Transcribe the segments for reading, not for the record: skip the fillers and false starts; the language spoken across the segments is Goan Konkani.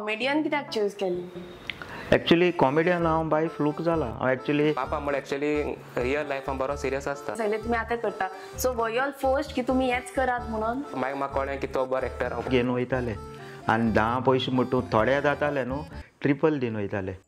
कॉमेडियन कित्याक चूज केली? एक्चुअली कॉमेडियन हांव बाय फ्लूक जाला. हांव एक्चुअली पापा म्हळ्यार एक्चुअली रियल लायफान बरो सिरियस आसता. सगळे तुमी आतां करता, सो वॉयल फर्स्ट की तुमी हेच करात म्हणून मागीर म्हाका कळ्ळें की तो बरो एक्टर. हांव घेवन वयताले आनी 10 पयशे म्हणटू थोडे जाताले न्हू, ट्रिपल दिवन वयताले.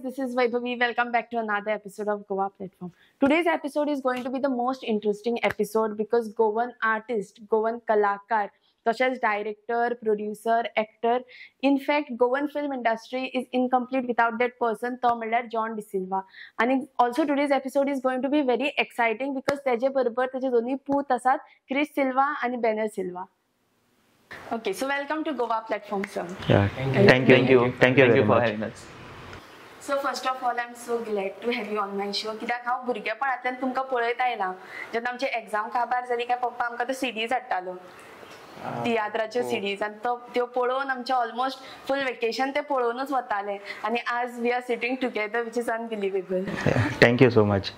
This is Vaibhavi. Welcome back to another episode of Goa Platform. Today's episode is going to be the most interesting episode because Goan artist, Goan kalakar, तशेंच director, producer, actor. In fact, Goan film industry is incomplete without that person. तो म्हणल्यार जॉन डिसिल्वा. आनी also today's episode is going to be very exciting because तेजे बरोबर तेजे दोनूय पूत आसात, क्रिस सिल्वा आनी Banner Silva. Okay, so welcome to Goa Platform, sir. Yeah, thank you. Thank you. Thank you for having us. So first of all, I am so glad to have you on my show. कित्याक हांव भुरगेपणांतल्यान तुमकां पळयत आयलां. जेन्ना आमची एग्जाम काबार जाली काय पप्पा आमकां तो सिडीज हाडटालो, तियात्राच्यो सिडीज, आनी तो त्यो पळोवन आमचें ऑलमोस्ट फूल वेकेशन ते पळोवनूच वताले. आनी आज we are sitting together, which is unbelievable. Thank you so much.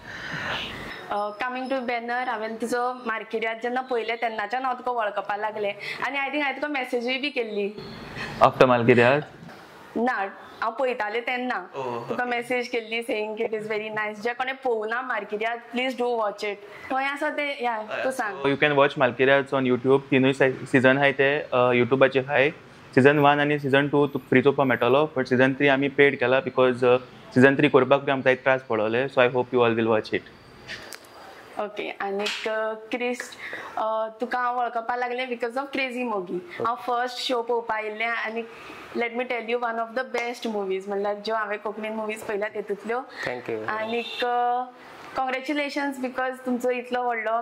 Coming to Banner, हांवें तुजो मार्केटात जेन्ना पळयलें तेन्नाच्यान हांव तुका वळखपाक लागलें आनी I think हांवें तुका मेसेजूय बी केल्ली आफ्टर मालकिर्याद. ना, हांव पळयतालें तेन्ना तुका मेसेज केल्ली saying it is very nice. जे कोणें पळोवना मार्केटात, प्लीज do watch it. खंय आसा तें या तूं सांग. You can watch Malkirias on YouTube. तिनूय सिजन आहाय ते युट्यूबाचेर आहाय. सिजन 1 आनी सिजन 2 तुका फ्री चोवपाक मेळटलो, बट सिजन 3 आमी पेड केला because season 3 करपाक बी आमकां त्रास पडले. So I hope you all will watch it. Okay, आनीक क्रिस, तुका हांव वळखपाक लागलें because of crazy मोगी. हांव फर्स्ट शो पळोवपाक आयिल्लें आनी let me tell you, one of the best movies म्हणल्यार ज्यो हांवें कोंकणीन मुवीज पळयल्या तेतूंतल्यो. Thank you. आनीक कॉंग्रेच्युलेशन्स because तुमचो इतलो व्हडलो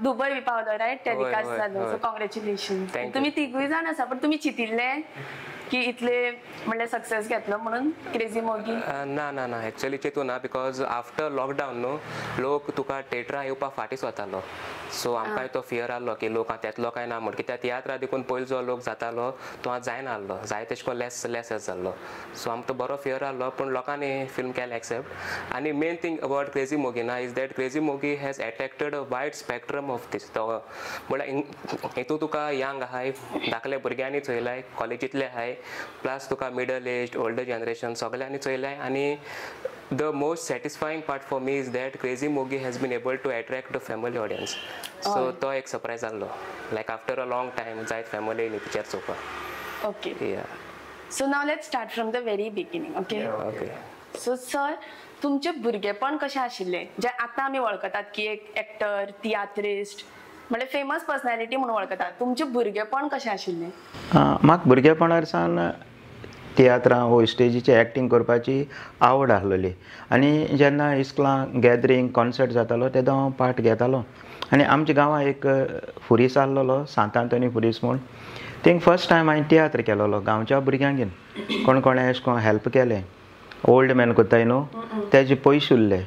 दुबय बी पावलो, रायट, टेलिकास्ट जालो. So congratulations. तुमी तिगूय जाण आसा, पण तुमी चिंतिल्लें की इतले म्हणल्यार सक्सेस घेतलो म्हणून क्रेजी मोगी? ना ना ना, एक्चुअली चिंतू ना, because after lockdown न्हू लोक तुका थेटरां येवपाक फाटींच वतालो. सो आमकांय तो फियर आहलो की लोक आतां येतलो काय ना म्हण. कित्याक तियात्रां देखून पयलो जो लोक जातालो तो आतां जायना आहलो, जाय तेश कोन लेस लेस जाल्लो. सो आमकां तो बरो फियर आहलो, पूण लोकांनी फिल्म केलें एक्सेप्ट. आनी main thing about crazy Mogi ना is that crazy Mogi has attracted a wide spectrum of this. तो म्हणल्यार हितून तुका यंग आहाय, धाकले भुरग्यांनी चोयलाय, कॉलेजींतले आहाय, प्लस तुका मिडल एज, ओल्डर जनरेशन सगळ्यांनी चोयलाय. आनी the most satisfying part for me is that Crazy Mogi has been able to attract the family audience. So तो एक सरप्रायज आहलो, like after a long time जायत फॅमिली येयली पिक्चर चोवपाक. Okay, so now let's start from the very beginning. Okay, okay. So sir, तुमचें भुरगेपण कशें आशिल्लें, जें आतां आमी वळखतात की एक एक्टर, तियात्रिस्ट, म्हणजे फेमस पर्सनॅलिटी म्हणून वळखतात, तुमचें भुरगेपण कशें आशिल्लें? म्हाका भुरगेपणार सावन तियात्रां वो स्टेजीचे एक्टींग करपाची आवड आहलोली आनी जेन्ना इस्कुलां गॅदरींग कॉन्सर्ट जातालो तेन्ना हांव पार्ट घेतालो. आनी आमच्या गांवां एक फुरीस आहलोलो, सांत आंतोनी फुरीस म्हूण, थिंग फर्स्ट टायम हांवें तियात्र केलोलो गांवच्या भुरग्यांगेर. कोण कोणें अशें कोण हेल्प केलें, ओल्ड मॅन कोत्ताय न्हू, तेजे पयशे उरले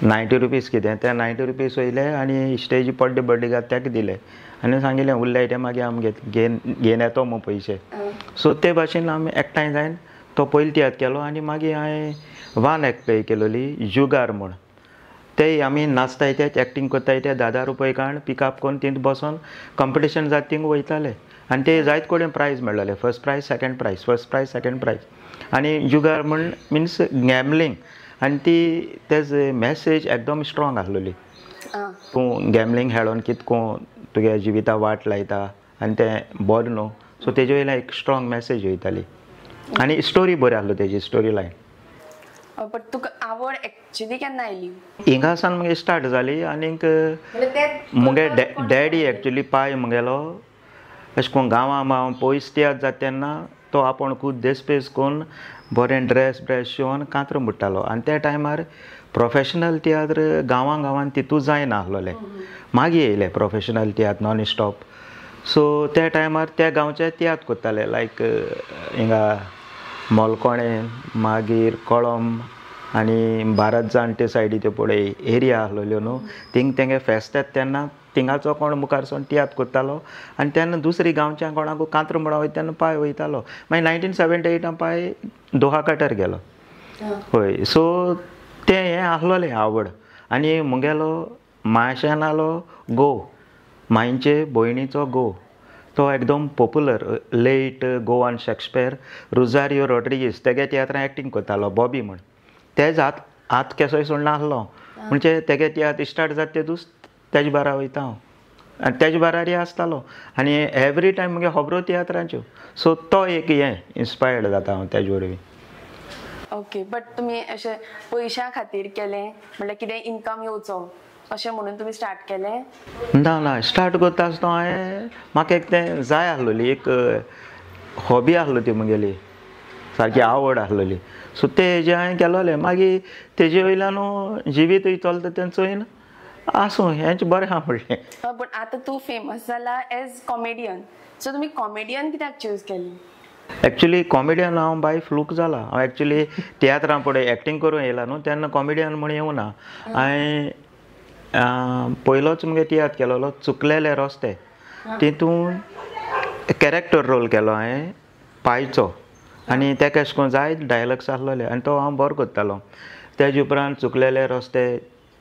90 रुपीज कितें, ते 90 रुपीज वयले आनी स्टेजी पड्डे बड्डे घात तेका दिले आनी सांगिल्लें उरले ते मागीर आमी घेवन घेवन येतो म्हूण पयशे. सो ते भाशेन आमी एकठांय जायन तो पयलो तियात्र केलो. आनी मागीर हांवें वन एक्ट प्ले केलोली, जुगार म्हूण. ते आमी नाचताय ते एक्टींग करताय ते 10-10 रुपये काण पिकअप करून थिंग बसोन कॉम्पिटिशन जाता थिंग वयताले आनी ते जायत कडेन prize मेळ्ळले, first prize, second prize, first prize, second prize. आनी जुगार म्हण मिन्स गॅमलींग, आनी ती तेज मॅसेज एकदम स्ट्रॉंग आहलोली. तूं गॅमलींग खेळोन कितको तुगे जिविता वाट लायता आनी तें बरें न्हू. सो तेजे वयल्यान एक स्ट्रॉंग मॅसेज वयताली आनी स्टोरी बरी आहलो तेजी, स्टोरी लायन. बट तुका आवड एक्चुअली केन्ना आयली? हिंगा सावन मागीर स्टार्ट जाली. आनीक मुगे डॅडी एक्चुअली पाय मुगेलो अशें कोन गांवां हांव पयस तियात्र जाता तेन्ना तो आपूण खूद देसपेस करून बरें ड्रेस ब्रेस शिंवोन कांतरो मुडटालो. आनी त्या टायमार प्रोफेशनल तियात्र गांवां गांवान तितू जायना आहलोले, मागीर येयले प्रोफेशनल तियात्र नॉन स्टॉप. सो त्या टायमार त्या गांवचे तियात्र करताले, लायक हिंगा मोलकोणें, मागीर कोळंब आनी भारत जाण ते सायडी ते पळय एरिया आहलोल्यो न्हू, थिंग तेंगे फेस्त येता तेन्ना थिंगाचो कोण मुखार सोन तियात्र करतालो आनी तेन्ना दुसरी गांवच्या कोणाक कांत्र म्हणून वयता तेन्ना पाय वयतालो. मागीर 1978 पाय दोहा काटर गेलो. हय, सो तें हें आसलोलें आवड. आनी मुगेलो माशेनालो घोव, मांयचे भयणीचो घोव, तो एकदम popular late Goan Shakespeare Rosario Rodrigues तेगे तियात्रां एक्टींग करतालो, बॉबी म्हण. तेज हात हात केसोय सोडना आसलो, म्हणजे तेगे तियात्र स्टार्ट जाता तेदूस तेजे बारा वयता हांव आनी तेजे बारारी आसतालो आनी एवरी टायम मुगे खबरो तियात्रांच्यो. सो तो एक हें इन्स्पायर्ड जाता हांव तेजे वरवीं. ओके, बट तुमी अशें पयशां खातीर केलें म्हणल्यार कितें इनकम येवचो अशें म्हणून तुमी स्टार्ट केलें? ना ना, स्टार्ट करता आसतना हांवें म्हाका एक तें जाय आसलोली, एक हॉबी आसलो ती मुगेली, सारकी आवड आसलोली. सो ते हेजें हांवें केलोलें. मागीर तेजे वयल्यान जिवीतूय चलता तें चोयन आसूं, हेंच बरें आहा म्हणलें. पूण आतां तूं फेमस जाला एज कॉमेडियन, सो तुमी कॉमेडियन कित्याक चूज केली? एक्चुली कॉमेडियन हांव बाय फ्लूक जाला. हांव एक्चुली तियात्रां पळय एक्टींग करूंक येयला न्हू तेन्ना कॉमेडियन म्हूण येवना. हांवें पयलोच मुगे तियात्र केलोलो चुकलेले रस्ते, तितून कॅरेक्टर रोल केलो हांवें पायचो आनी तेका अशें करून जायते डायलॉग्स आसलोले आनी तो हांव बरो करतालो. तेजे उपरांत चुकलेले रस्ते,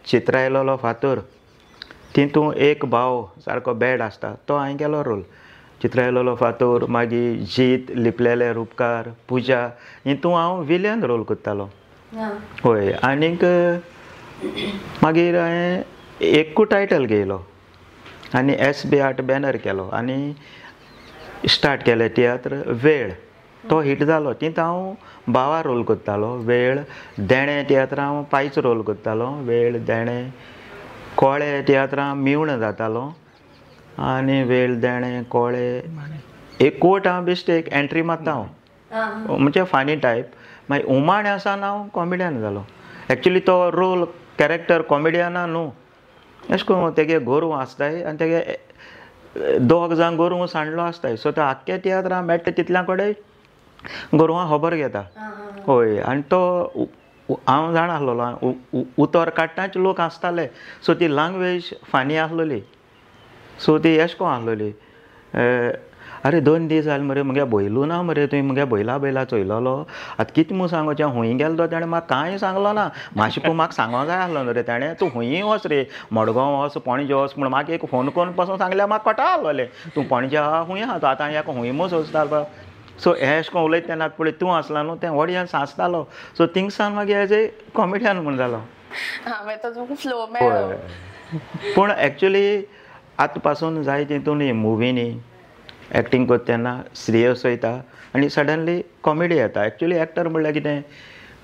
चित्रायलोलो फातर, तितून एक भाव सारको बॅड आसता तो हांवें केलो रोल. चित्रायलोलो फातोर, मागीर जीत, लिपलेले रुपकार, पुजा, हितून हांव विलियन रोल करतालो. हय, आनीक मागीर हांवें एकू टायटल घेयलो आनी SB art banner केलो आनी स्टार्ट केलें तियात्र वेळ, तो हिट जालो. तितून हांव बावा रोल करतालो. वेळ, देणें तियात्रां हांव पायचो रोल करतालो. वेळ, देणें, कोळे तियात्रां मिवण जातालो आनी वेळ, देणें, कोळे, एक कोट हांव बेश्टे एक एंट्री मारता हांव, म्हणजे फानी टायप. मागीर उमाणें आसा हांव कॉमेडियन जालो. एक्चुली तो रोल कॅरेक्टर कॉमेडियना न्हू, अशें करून तेगे गोरवां आसताय आनी तेगे दोग जाण गोरवां सांडलो आसताय. सो तो आख्खे तियात्रां मेळटा तितल्या कडेन गोरवां खबर घेता. हय, आनी तो हांव जाणा आसलोलो उतर काडटाच लोक आसताले. सो ती लँग्वेज फानी आसलोली. सो ती अशें करून आसलोली, अरे 2 दीस जाले मरे मुगे भयलू ना मरे, तुवें मुगे भयला भयला चोयलोलो, आतां कितें म्हूण सांगोचें, हुंय गेलो तो तेणें म्हाका कांय सांगलो ना, मातशें पूण म्हाका सांगोंक जाय आसलो न्हू रे तेणें, तूं हुंय वच रे, मडगांव वच, पणजे वच म्हूण म्हाका एक फोन करून पासून सांगल्यार म्हाका कळटा आसलोलें तूं पणजे आहा हुंय आहा, तूं आतां हेका हुंय म्हूण सोदता. सो हें अशें करून उलयता तेन्ना पळय तूं आसला न्हू तें ऑडियन्स हांसतालो. सो थिंगसान मागीर एज ए कॉमेडियन म्हूण जालो. हय, पूण एक्चुली आतां पासून जाय तितून मुवींनी एक्टींग करता तेन्ना सिरियस वयता आनी सडनली कॉमेडी येता. एक्चुली एक्टर म्हणल्यार कितें,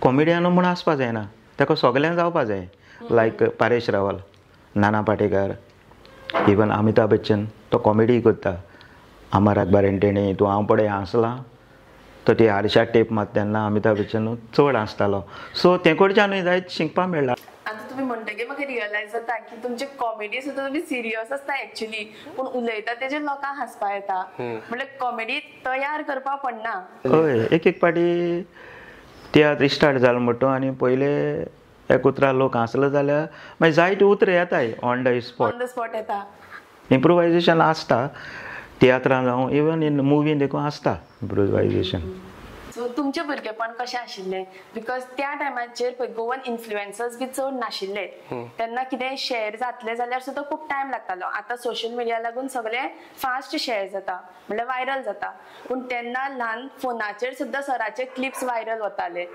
कॉमेडियन म्हूण आसपा जायना, ताका सगळें जावपा जाय. लायक पारेश रावल, नाना पाटेकर, इवन अमिताभ बच्चन तो कॉमेडी करता. अमर अकबर एंटनी तूं हांव पळय हांसलां तो ती आरशा टेप मात तेन्ना अमिताभ बच्चन चड हांसतालो. सो ते कडच्यानूय जायत शिकपाक मेळ्ळा. आतां तुमी म्हणटकीर म्हाका रियलायज जाता की तुमचे कॉमेडी सुद्दां तुमी सिरियस आसता एक्चुली, पूण उलयता तेजेर लोकांक हांसपा येता, म्हणल्यार कॉमेडी तयार करपाक पडना. हय, एक एक पाटी तियात्र स्टार्ट जालो म्हणटा आनी पयले एक उतरां लोक हांसलो जाल्यार मागीर जायते उतरां येताय on the spot, on the spot येता. इम्प्रोवायजेशन आसता तियात्रां जावं इवन इन मुवीन देखून आसता इम्प्रोवायजेशन. सो तुमचें भुरगेपण कशें आशिल्लें? Because त्या टायमाचेर पळय गोवन इन्फ्लुएन्सर्स बी चड नाशिल्ले, तेन्ना कितें शेअर जातलें जाल्यार सुद्दां खूब टायम लागतालो. आतां सोशल मिडिया लागून सगळें फास्ट शेअर जाता, म्हणल्यार वायरल जाता. पूण तेन्ना ल्हान फोनाचेर सुद्दां सराचे क्लिप्स वायरल वताले,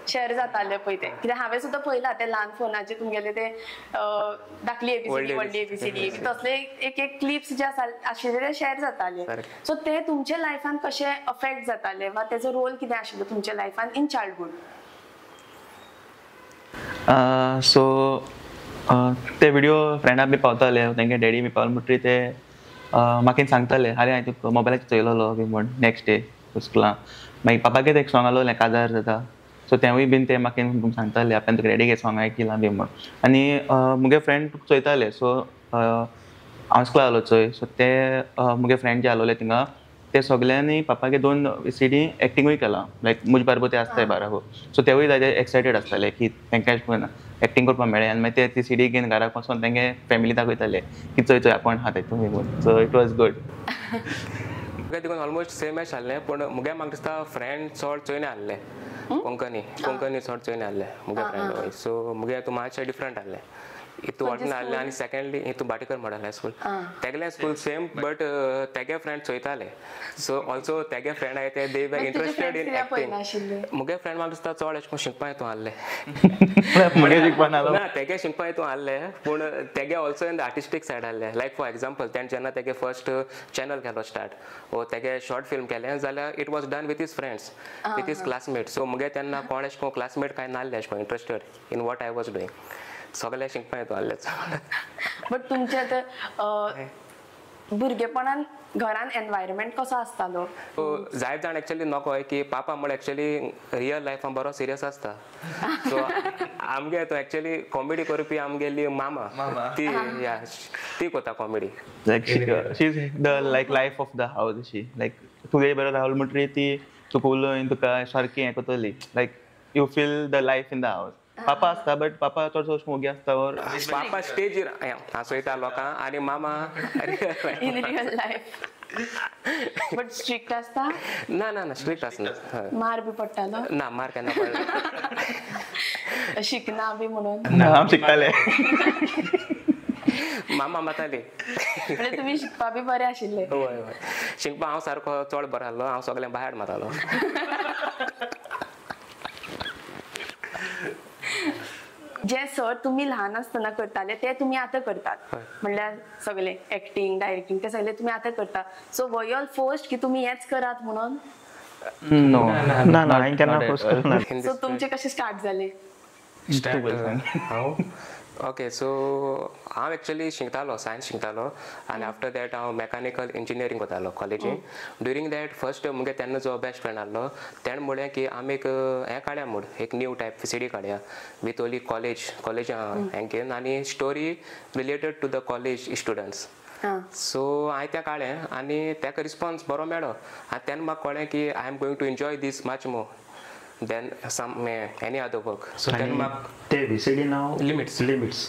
शेअर जाताले पळय ते. कित्याक हांवें सुद्दां पळयलां ते ल्हान फोनाचेर तुमगेले ते धाकली एबीसीडी, व्हडली एबीसीडी, तसले एक एक क्लिप्स जे आशिल्ले ते शेअर जाताले. सो ते तुमच्या लायफान कशे अफेक्ट जाताले वा तेजो रोल कितें आशिल्लो तुमच्या लायफान इन चाइल्डहुड? सो ते व्हिडिओ फ्रेंडा बी पावताले, तेंगे डॅडी बी पावले म्हणटकीर ते म्हाका सांगताले, आरे हांवें तुका मोबायलाचेर चोयलोलो बी म्हण नेक्स्ट डे स्कुलान. मागीर पापागे एक सॉंग आसलोलें काजार जाता, सो तेंवूय बीन ते म्हाका सांगताले आपल्यान तुका डॅडीगे सॉंग आयकिलां बी म्हण. आनी मुगे फ्रेंड तुका चोयताले. सो हांव स्कुलाक आसलो चोय, सो ते मुगे फ्रेंड जे आसलोले थिंगा ते सगळ्यांनी पापागे 2 सीडी एक्टिंगूय केला लायक मुज बारबो ते आसताय बाराबो सो तेवूय जायते एक्सायटेड आसताले की तांकां अशें करून एक्टींग करपाक मेळ्ळें आनी मागीर ते ती सीडी घेवन घराक वचोन तेंगे फॅमिली दाखयताले की चोय चोय आपूण आहा तुमी म्हूण. So it was good. मुगे देखून ऑलमोस्ट सेम एश आहलें पूण मुगे म्हाका दिसता फ्रेंड चड चोयना आहले कोंकणी कोंकणी चड चोयना आहले मुगे फ्रेंड. सो मुगे तूं मातशें डिफरंट आहलें हितू वाटना आहलें आनी सेकेंडली हितू भाटीकर मॉडल हायस्कूल तेगले स्कूल सेम बट तेगे फ्रेंड चोयताले सो ऑल्सो तेगे फ्रेंड आहाय ते they were interested in acting. मुगे फ्रेंड म्हाका दिसता चड अशें करून शिकपा हितून आहले ना तेगे शिकपा हितून आहले पूण तेगे also in the artistic side आहले. लायक फॉर एग्जाम्पल तेणें जेन्ना तेगे फर्स्ट चॅनल केलो स्टार्ट वो तेगे शॉर्ट फिल्म केलें जाल्यार it was done with his friends with his classmate. So मुगे तेन्ना कोण अशें करून क्लासमेट कांय नासले अशें करून interested in what I was doing. सगळे शिकपा येतो आहले. बट तुमचे आतां भुरगेपणान घरान एनवायरमेंट कसो आसतालो? जायत जाण एक्चुअली नकोय की पापा म्हळ्यार एक्चुअली रियल लायफान बरो सिरियस आसता. सो आमगे तो एक्चुअली कॉमेडी करपी आमगेली मामा ती ती कोता comedy. Like she is the like life of the house. She like तुगे बरो रावल म्हणटरी ती तुका उलोवन तुका सारकी हें करतली like you feel the life in the house. पापा आसता बट पापा चडसो मोगी आसता और पापा स्टेजीर हांसयता लोकांक आनी मामा in real life. But strict आसता? ना ना ना स्ट्रिक्ट आसना. मार बी पडटालो? ना मार केन्ना पडना. शिकना बी म्हणून? ना हांव शिकताले. मामा माताली. म्हणजे तुमी शिकपा बी बरे आशिल्ले? हय हय शिकपा हांव सारको चड बरो आहलो. हांव सगळें भायर मारतालो. जे सर तुम्ही ल्हान आसतना करताले ते तुम्ही आतां करतात म्हणल्यार सगळे एक्टिंग डायरेक्टिंग ते सगळे तुम्ही आतां करता. सो वर you all forced की तुम्ही हेच करात म्हणून? नो ना ना हांवें केन्ना फोर्स करूंक ना. सो तुमचे कशें स्टार्ट जालें? हांव ओके सो हांव एक्चुअली शिकतालो सायन्स शिकतालो आनी आफ्टर that हांव मॅकानिकल इंजिनियरींग करतालो कॉलेजीन. ड्युरींग that first मुगे तेन्ना जो बेस्ट फ्रेंड आहलो तेणें म्हणलें की आमी एक हें काडया म्हूण एक न्यू टायप सीडी काडया विथ ओनली कॉलेज कॉलेज हें घेवन आनी story related to the college students. So हांवें तें काडलें आनी ताका रिस्पोन्स बरो मेळ्ळो आनी तेन्ना म्हाका कळ्ळें की I am going to enjoy this much more than some any other work. So तेन्ना म्हाका ते व्हीसीडी नांव लिमिट्स लिमिट्स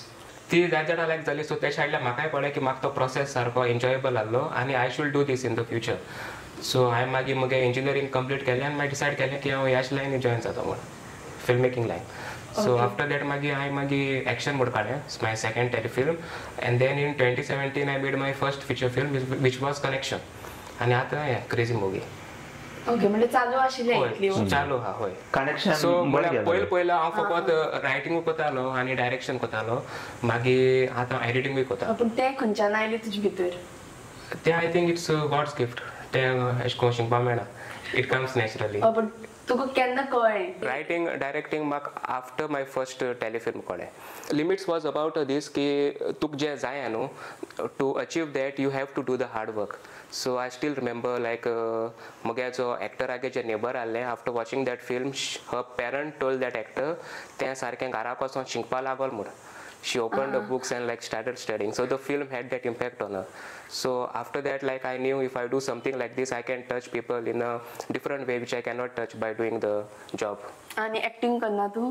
ती जायते जाणां लायक जाली. सो ते सायडल्यान म्हाकाय कळ्ळें की म्हाका तो प्रोसेस सारको एन्जॉयेबल आहलो आनी I should do this in the future. So हांवें मागीर म्हगे इंजिनियरींग कंप्लीट केलें आनी मागीर डिसायड केलें की हांव ह्याच लायनी जॉयन जाता म्हूण film making line. So after that मागीर हांवें मागीर एक्शन म्हूण काडलें my second telefilm and then in 2017 I made my first feature film which was connection आनी आतां हें क्रेजी मुवी. ओके म्हणजे चालू आशिल्लें? चालू आहा हय कनेक्शन. सो म्हणल्यार पयलीं पयलीं हांव फकत रायटिंगूय करतालो आनी डायरेक्शन करतालो मागीर आतां एडिटींगूय करता. पूण तें खंयच्यान आयलें तुजे भितर? तें I think it's God's gift. तें अशें करून शिकपाक मेळना it comes naturally. पण तुका केन्ना कळ्ळें? रायटिंग डायरेक्टिंग म्हाका आफ्टर my first telefilm कळ्ळें. लिमिट्स वॉज अबावट these की तुका जें जाय न्हू to achieve that you have to do the hard work. So I still remember like मुगे जो एक्टरागे जे नेबर आहले after watching that film her parent told that actor तें सारकें घराक वचोन शिकपा लागल म्हूण. She opened the books and like started studying. So the film had that impact on her. So after that like I knew if I do something like this I can touch people in a different way which I cannot touch by doing the job. आनी एक्टिंग करना तूं?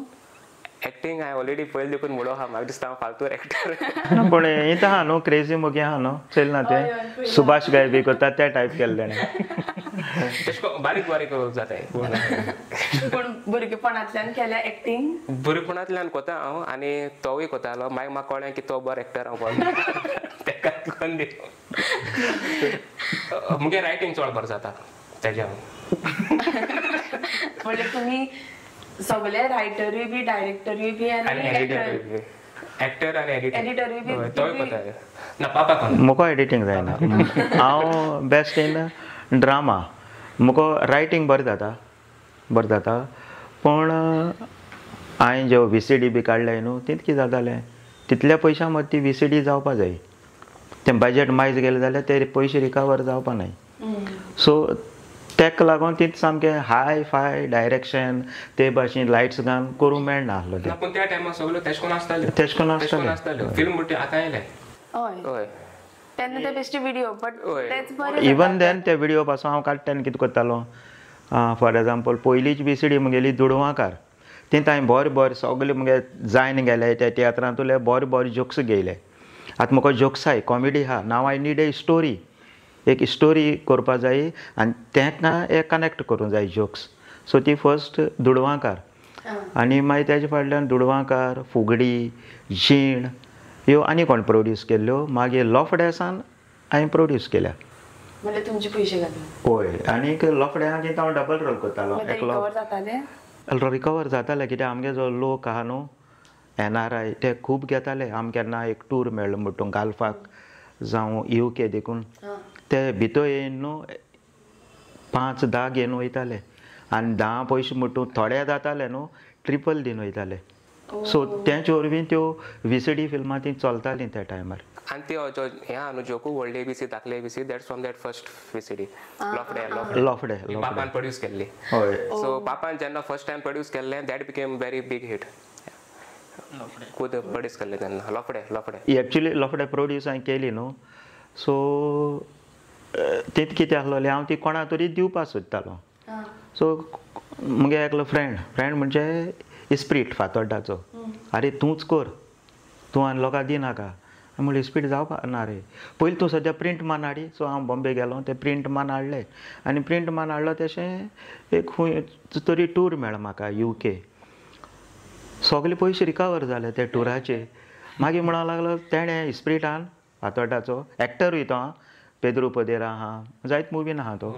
Acting हांवें ऑलरेडी पयलीं देखून म्हणलो आहा म्हाका दिसता हांव फालतू एक्टर. पूण हें आहा न्हू क्रेजी मोगी आहा न्हू चेल ना तें सुभाष गाय बी करता त्या टायप केल्लें तेणें. तशें बारीक बारीक जाताय. पूण भुरगेपणांतल्यान केल्या एक्टिंग? भुरगेपणांतल्यान कोता हांव आनी तोवूय कोतालो. मागीर म्हाका कळ्ळें की तो बरो एक्टर हांव बरो तेका लागून मुगे रायटींग चड बरें जाता तेजें हांव. म्हणल्यार तुमी सगळे रायटरूय बी डायरेक्टरूय बी आनी एक्टर आनी एडिटरूय बी तोय कोता ना पापा कोण म्हाका एडिटींग जायना. हांव बेस्ट इन ड्रामा. म्हाका रायटींग बरें जाता बरें जाता पूण हांवें ज्यो व्हीसीडी बी काडले न्हू तितकें जातालें तितल्या पयशां मदीं ती व्हीसीडी जावपा जाय. तें बजट मायज गेलें जाल्यार ते पयशे रिकवर जावपा नाय. सो तेका लागून तीं सामकें हाय फाय डायरेक्शन ते भाशेन लायट्स घालून करूंक मेळना आसलो तें. पूण त्या टायमार सगळ्यो तेश कोन आसताल्यो. तेश कोन आसतालें फिल्म म्हणटा आतां आयलें. हय हय तेन्ना ते बेश्टे व्हिडिओ बट तेच बरें. इवन then ते व्हिडिओ पासून हांव काडटा आनी कितें करतालो, फॉर एग्जाम्पल पयलींच VCD म्हगेली दुडवांकार, ती हांवें बरें बरें सगळे मुगे जायन गेले त्या तियात्रांतले बरे बरे जोक्स घेयले. आतां म्हाका जोक्स आहाय, कॉमेडी आहा, now I need a story, एक स्टोरी करपा जाय आनी तेंका एक कनेक्ट करूंक जाय जोक्स. सो ती फर्स्ट दुडवांकार आनी मागीर तेजे फाटल्यान दुडवांकार, फुगडी, जीण ह्यो आनी कोण प्रोड्यूस केल्ल्यो. मागीर लोफड्यासान हांवें प्रोड्यूस केल्या. म्हणजे तुमचे पयशे घालून? हय, आनीक लोफड्या कितें हांव डबल रोल करतालो. रिकवर जाताले? रिकवर जाताले, कित्याक आमगे जो लोक आहा न्हू NRI ते खूब घेताले. आमकां केन्ना एक टूर मेळ्ळो म्हणटा गाल्फाक जावं UK देखून, ते भितर येवन न्हू 5-10 घेवन वयताले आनी 10 पयशे म्हणटू थोडे जाताले न्हू, ट्रिपल दिवन वयताले. सो तेंचे वरवीं त्यो VCD फिल्मां ती चलतालीं त्या टायमार. आनी त्यो जो हें आहा न्हू जोकू व्हडले ABC धाकले ABC, that's from that first VCD Lofde. Lofde पापान प्रोड्यूस केल्ली. हय. सो पापान जेन्ना फर्स्ट टायम प्रोड्यूस केल्लें that became very big hit. खुद प्रोड्यूस केल्लें तेन्ना लोफडे. लोफडे एक्चुली लोफडे प्रोड्यूस हांवें केली न्हू, सो तीत कितें आसलोलें हांव ती कोणा तरी दिवपाक सोदतालो. सो मुगे एकलो फ्रेंड, फ्रेंड म्हणजे इस्प्रीट फातोड्डाचो, आरे तूंच कर, तूं आनी लोकांक दिनाका. म्हणलें इस्पीट जावपा ना रे, पयलीं तूं सद्या प्रिंट मान हाडी. सो हांव बॉम्बे गेलो, ते प्रिंट मान हाडले आनी प्रिंट मान हाडलो तशें एक खूंय तरी टूर मेळ्ळो म्हाका UK. सगले पयशे रिकवर जाले ते टुराचे. मागीर म्हणूंक लागलो तेणें इस्प्रिटान फातोड्डाचो एक्टरूय तो आं, पेद्रू पदेरा आहा, जायत मुवीन आहा तो,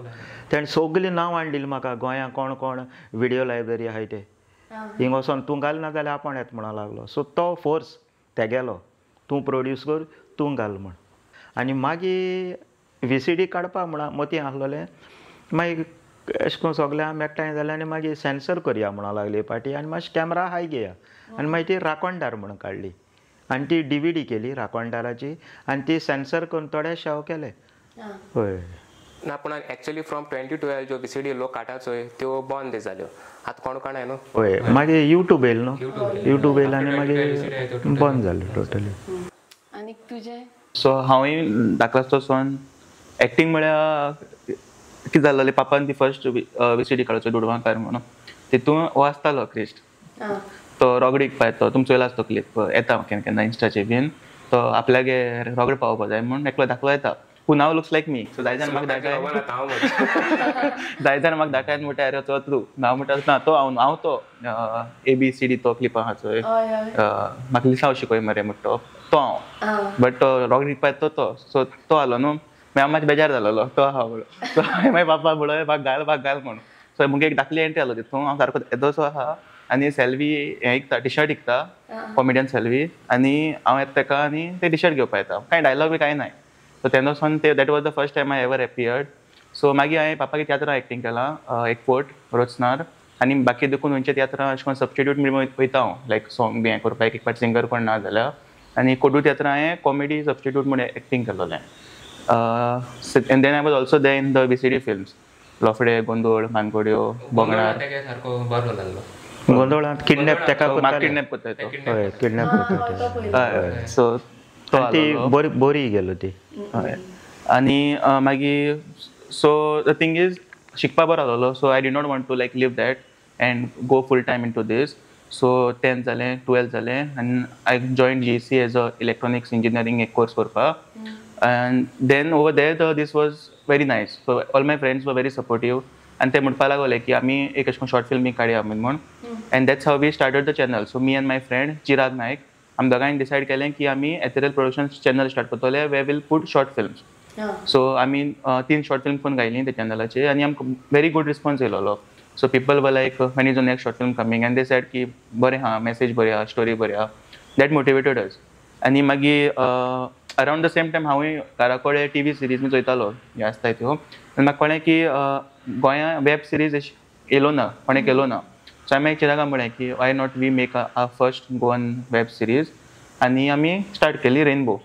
तेणें सगळीं नांव हाडलेलीं म्हाका गोंयांत कोण कोण विडियो लायब्ररी आहाय ते, हिंग वचोन तूं घाल ना जाल्यार आपोण येता म्हणूंक लागलो. सो तो फोर्स तेगेलो, तूं प्रोड्यूस कर, तूं घाल म्हण. आनी मागीर VCD काडपा म्हणून मतीं आसलोलें. मागीर अशें करून सगळें आमी एकठांय जालें आनी मागीर सेन्सर करया म्हणूंक लागली पाटी आनी मातशें कॅमरा हाय घेया आनी मागीर ती राखणदार म्हणून काडली आनी ती DVD केली राखणदाराची आनी ती सेन्सर करून थोडे शेव केले. हय ना, पूण एक्चुअली फ्रॉम 2012 ज्यो VCD लोक काडटा चोय त्यो बंद जाल्यो, आतां कोण काडना न्हू. हय, मागीर यूट्यूब येयलो न्हू, यूट्यूब येयलो आनी मागीर बंद जालें टोटली. आनी तुजें? सो हांवूय धाकलो आसतो सावन एक्टींग म्हळ्यार कितें जाल्लें, पापान ती फर्स्ट VCD काडचो दुडवांकार म्हणून, तितून हो आसतालो क्रिस्ट, तो रोगडीक पायतो, तुमचो चोयला आसतो क्लिप येता केन्ना केन्ना इन्स्टाचेर बीन, तो आपल्यागे रोगडे पावोवपा जाय म्हूण एकलो धाकलो येता, who now looks like me. So जाय जाण म्हाका धाकाय, जाय जाण म्हाका धाकाय म्हणटा अरे तो तूं, हांव म्हणटा ना तो हांव, हांव तो ABCD तो क्लिप आहा चोय, म्हाका लिसांव शिकय मरे म्हणटा तो हांव, बट तो रोगडीक पायतो तो, सो तो आलो न्हू, मागीर हांव मातशें बेजार जालोलो, तो आहा म्हणून. सो हांवें मागीर बापा म्हणलें म्हाका घाल, म्हाका घाल म्हणून. सो मुगे एक धाकली एंट्री आसलो तितून, हांव सारको येदोसो आहा आनी सेल्वी हें विकता, टिशर्ट विकता, कॉमेडियन सेल्वी, आनी हांव येता तेका आनी ते टिशर्ट घेवपा येता, कांय डायलॉग बी कांय नाय. सो तेन्ना सावन ते that was the first time I ever appeared. So मागीर हांवें पापागे तियात्रां एक्टींग केलां, एक फोट रोचनार आनी बाकी देखून खंयच्या तियात्रां अशें करून सबस्टिट्यूट बी वयता हांव, लायक सॉंग बी हें करपाक एक फावट सिंगर कोण ना जाल्यार. आनी कोडू तियात्रां हांवें कॉमेडी सबस्टिट्यूट म्हूण acting केलोलें. And then I was also there in the VCD films, Lofde, Gondol, Mangodyo, Bongnar. गोंदोळांत किडनॅप तेका किडनॅप करता तो, हय किडनॅप करता, सो ती बरी बरी गेलो ती. हय, आनी मागीर सो the thing is शिकपा बरो आसलो, so I did not want to like leave that and go full time into this. So 10th जालें, 12th जालें आनी I join GEC as a electronics engineering एक कोर्स करपाक. And then over there this was very nice, so all my friends were very supportive आनी ते म्हणपाक लागले की आमी एक अशें करून शॉर्ट फिल्म काडया म्हूण. And that's how we started the channel. So me and my friend Chirag Naik आमी दोगांयनी डिसायड केलें की आमी एथेरियल प्रोडक्शन्स चॅनल स्टार्ट करतले way will put short films. So आमी 3 शॉर्ट फिल्म करून घायली त्या चॅनलाचेर आनी आमकां व्हेरी गूड रिस्पॉन्स येयलोलो. So people were like when is the next short film coming and they said की बरें आहा, मॅसेज बरी आहा, स्टोरी बरी आहा, that motivated अस. आनी मागीर अरावंड the same time हांवूय काराकोळे टी व्ही सिरीज बी चोयतालो, हे आसताय त्यो, आनी म्हाका कळ्ळें की गोंयांत वेब सिरीज अशी येयलो ना, कोणें केलो ना. सो हांवें मागीर चिरागाक म्हळें की why not we make a first Goan web series, आनी आमी स्टार्ट केली रेनबो.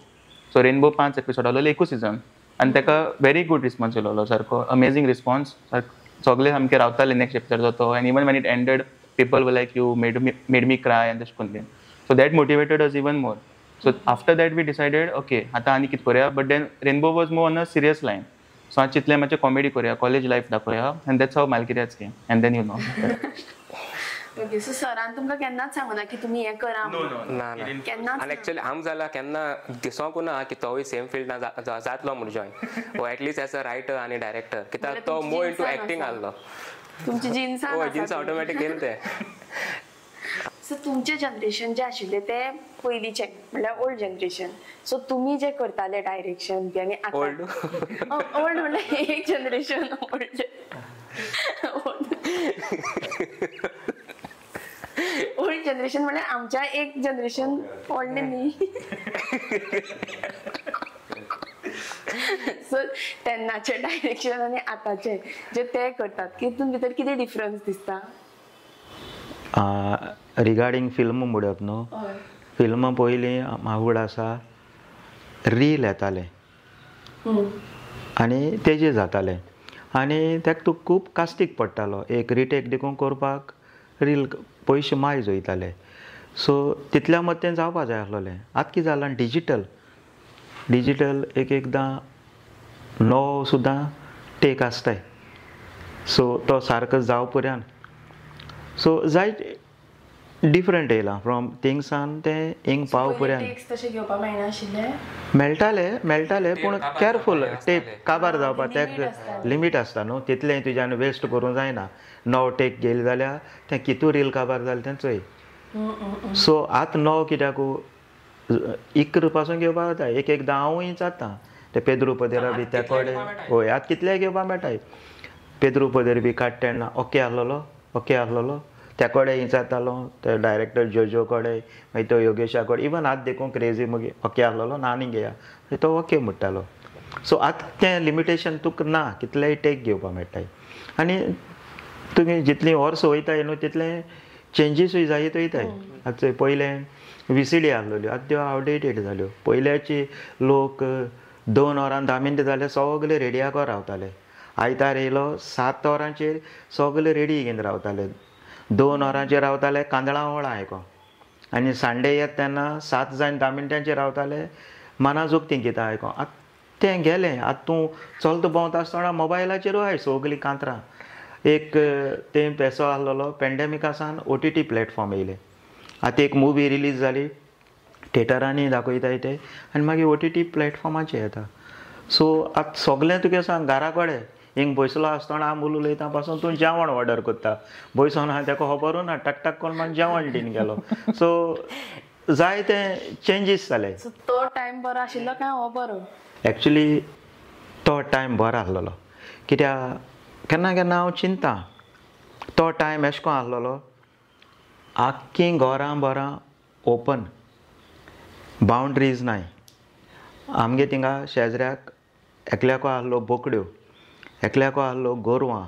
सो रेनबो 5 एपिसोड आसलेले एकूच सिजन आनी ताका व्हेरी गूड रिस्पॉन्स येयलोलो, सारको अमेजींग रिस्पॉन्स, सगळे सामके रावताले नेक्स्ट एपिसोड जातो. And even when it ended people were like you made me cry आनी तशें करून. So that motivated us even more. So after that we decided okay आतां आनी कितें करुया, but then Rainbow was more on a serious line. So हांवें चिंतलें मातशें कॉमेडी करुया, कॉलेज लायफ दाखोवया, and that's how मालकिऱ्याच came, and then you know. Okay, so सरान तुमकां केन्नाच सांगूना की तुमी हें करा? ना ना, केन्नाच. आनी एक्चुअली आम जाल्यार केन्ना दिसोंकू ना की तोवूय सेम फिल्डान जातलो म्हूण जॉयन, वो at least as a writer आनी डायरेक्टर, कित्याक तो मोर इंटू एक्टींग आहलो. तुमची जिन्सां हय, जिन्स ऑटोमॅटीक येयलें तें. सो तुमचें जनरेशन जें आशिल्लें तें पयलींचें, म्हणल्यार ओल्ड जनरेशन. सो तुमी जें करताले डायरेक्शन बी आनी आतां ओल्ड ओल्ड म्हणल्यार एक जनरेशन ओल्ड ओल्ड जनरेशन म्हणल्यार आमच्या एक जनरेशन व्हडलें न्ही. सो तेन्नाचें डायरेक्शन आनी आतांचें जे ते करतात तितून भितर कितें डिफरन्स दिसता? रिगार्डींग फिल्म म्हणप न्हू, फिल्म पयलीं म्हाका आसा रील येतालें आनी तेजेर जातालें आनी ताका तूं खूब कास्तीक पडटालो, एक रिटेक देखून करपाक रील पयशे मायज वयताले. सो तितल्या मदें तें जावपा जाय आसलोलें. आतां कितें जालां डिजीटल, डिजीटल एक एकदां णव सुद्दां टेक आसताय, सो तो सारको जावं पर्यंत. सो जायत डिफरंट येयलां फ्रॉम थिंगसान तें हिंग पाव पर्यंत. तशें घेवपाक मेळनाशिल्लें? मेळटाले मेळटाले, पूण केरफूल टेक काबार जावपा तेक लिमीट आसता न्हू, तितलें तुज्यान वेस्ट करूंक जायना. 9 टेक गेले जाल्यार तें कितू रील काबार जालें तें चोय. सो आतां 9 कित्याक 11 पासून घेवपाक जाता. एक एकदां हांवूय जाता ते पेद्रू पदेरा बी त्या कडेन, हय आतां कितलें घेवपाक मेळटाय. पेद्रू पदेर बी काडटा तेन्ना ओके आहलोलो, ओके आहलोलो, त्या कडेन विचारतालो ते डायरेक्टर जोजो कडेन, मागीर तो योगेशा कडेन, इवन आतां देखून क्रेजी मागीर ओके आहलोलो ना आनी घेया, तो ओके म्हणटालो. सो आतां तें लिमिटेशन तुका ना, कितलेय टेक घेवपाक मेळटाय. आनी तुमी जितलीं वर्सां वयताय न्हू तितलें चेंजीसूय जायत वयताय. आतां पयलें VCD आहलोल्यो, आतां त्यो आवडेटेड जाल्यो. पयल्याचे लोक 2 वरां 10 मिनटां जाल्यार सगळे रेडियाको रावताले. आयतार येयलो 7 वरांचेर सगळे रेडी घेवन रावताले, 2 वरांचेर रावताले कांदळां वळां आयको, आनी सांडे येता तेन्ना 7 जावन 10 मिनटांचेर रावताले मनाजोगतीं गितां आयको. आतां तें गेलें. आतां तूं चलता भोंवता आसतना मोबायलाचेरूय आहाय सगळीं कांतरां. एक तें पेसो आहलोलो पेंडेमिका सावन OTT platform येयलें. आतां एक मुवी रिलीज जाली थिएटरांनी दाखयताय ते, आनी मागीर OTT प्लॅटफॉर्माचेर येता. सो आतां सगळें तुगे सांग घरा कडेन हिंग बसलो आसतना आम उलयता पासून तूं जेवण ऑर्डर करता, बसोन आहा तेका खबरूय ना, टक टक करून मागीर जेवण दीन गेलो. सो जाय ते चेंजीस जाले. तो टायम बरो आशिल्लो काय हो बरो? एक्चुली तो टायम बरो आहलोलो, कित्याक केन्ना केन्ना हांव चिंता तो टायम एशें कोन्न आहलोलो, आख्खी घरां बरां ओपन, बावंड्रीज नाय. आमगे थिंगा शेजऱ्याक एकल्याको आहलो बोकड्यो, एकल्याको आहलो गोरवां,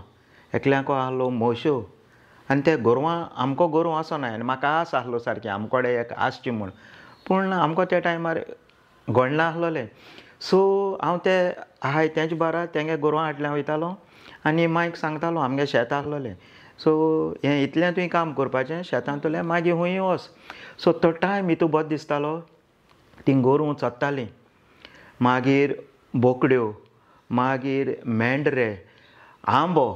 एकल्याको आहलो मोश्यो, आनी ते गोरवां आमकां गोरवां आसना आनी म्हाका आस आहलो सारकी आमकोडे एक आसची म्हूण, पूण आमकां त्या टायमार गोडना आहलोलें. सो हांव ते आहाय तेंचे बारा तेंगे गोरवां हाडल्या वयतालो आनी मायक सांगतालो आमगे शेत आहलोलें, सो हें इतलें तुवें काम करपाचें शेतांतलें, मागीर हुंय वच. सो तो टायम हितू बरो दिसतालो. तीं गोरवां चोत्तालीं, मागीर बोकड्यो, मागीर मेंढरे, आंबो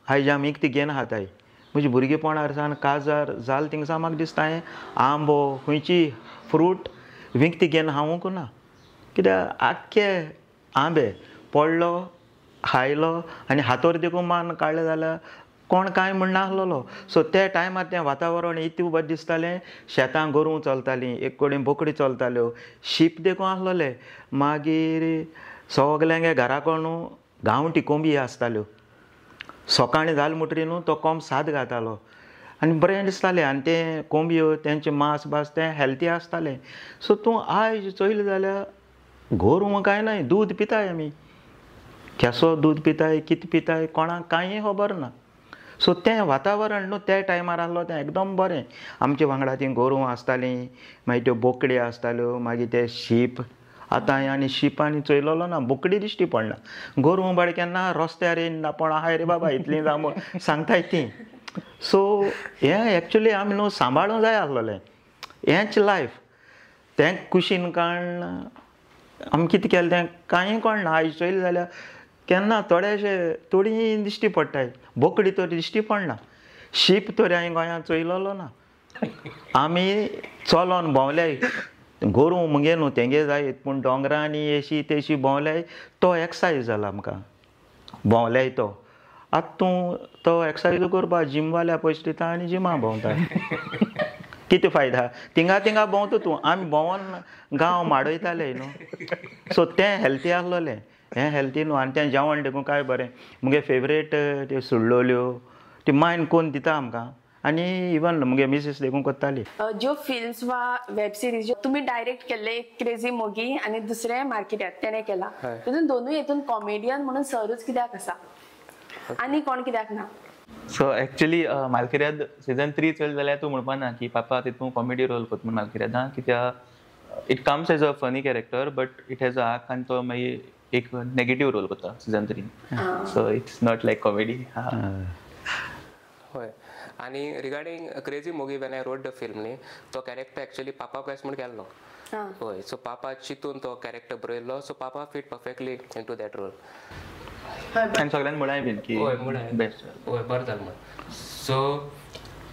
आयज आमी ती घेवन खाताय. म्हजी भुरगेपणार सावन काजार जाल थिंगसान म्हाका दिसता हें आंबो खंयची फ्रूट विकती घेवन खावंक ना, कित्याक आख्खे आंबे पडलो खायलो आनी हातोर देखून मान काडलें जाल्यार कोण कांय म्हणना आहलोलो. सो त्या टायमार तें वातावरण इतलें बरें दिसतालें. शेतां गोरवां चलतालीं, एक कडेन बोकड्यो चलताल्यो, शीप देखून आहलोले. मागीर सगल्यांगे घरा कडून गांवठी कोंबी आसताल्यो. सकाळीं जालें म्हणटरीर न्हू तो कोंब साद घातालो आनी बरें दिसतालें. आनी तें कोंबयो तेंचें मांस भास तें हेल्थी आसतालें. सो तूं आयज चोयलें जाल्यार गोरवां कांय नाय, दूद पिताय आमी, केसो दूद पिताय, कितें पिताय कोणाक कांय खबर ना. सो तें वातावरण न्हू त्या टायमार आहलो तें एकदम बरें. आमचे वांगडा तीं गोरवां आसतालीं, मागीर त्यो बोकड्यो आसताल्यो, मागीर ते शीप. आतां हांवें आनी शीप आनी चोयलोलो ना, बोकडी दिश्टी पडना. गोरवां बाळ केन्ना रस्त्यार येयना, पण आहाय रे बाबा इतलीं जावं म्हूण सांगताय तीं. सो हें एक्चुली आमी न्हू सांबाळूंक जाय आहलोलें, हेंच लायफ. तें कुशीन काडून आमी कितें केलें तें कांय कळना. आयज चोयलें जाल्यार केन्ना थोडेशे थोडी दिश्टी पडटाय, बोकडी तर दिश्टी पडना, शीप तर हांवें गोंयांत चोयलोलो ना. आमी चलोन भोंवले, गोरूं मुगे न्हू तेंगे जायत, पूण दोंगरांनी येशी तेशी भोंवले, तो एक्सरसायज जाला आमकां भोंवले तो. आतां तूं तो एक्सरसायज करपा जिमवाल्या पयशे दिता आनी जिमा भोंवता, कितें फायदा? थिंगा थिंगा भोंवता तूं, आमी भोंवोन गांव माडयताले न्हू. सो तें हेल्थी आसलोलें, हें हेल्थी न्हू. आनी तें जेवण देखून काय बरें, मुगे फेवरेट त्यो सुडलोल्यो ती मायन कोन्न दिता आमकां, आनी इवन मुगे मिसीस देखून करताली. ज्यो फिल्म्स वा वेब सिरीज तुमी डायरेक्ट केल्ले, एक क्रेजी मोगी आनी दुसरें मार्केटात तेणें केला, तितून दोनूय हितून कॉमेडियन म्हणून सरूच कित्याक आसा आनी कोण कित्याक ना? सो एक्चुअली मालकिर्याद सिजन 3 चोयलें जाल्यार तूं म्हणपा ना की पापा तितून कॉमेडी रोल करता म्हूण मालकिर्याद, कित्याक it comes as a funny character but it has a arc, आनी तो मागीर एक नेगेटीव रोल करता season 3. So it's not like comedy. हय. आनी regarding Crazy Mogi, when I wrote the film न्ही, तो कॅरेक्टर एक्चुअली पापा क्वेस्ट म्हूण केल्लो. हय. सो पापा चिंतून तो कॅरेक्टर बरयल्लो, so papa fit perfectly into that role. आनी सगळ्यांनी म्हळाय बीन की हय म्हळाय बेस्ट, हय बरें जालें म्हण. सो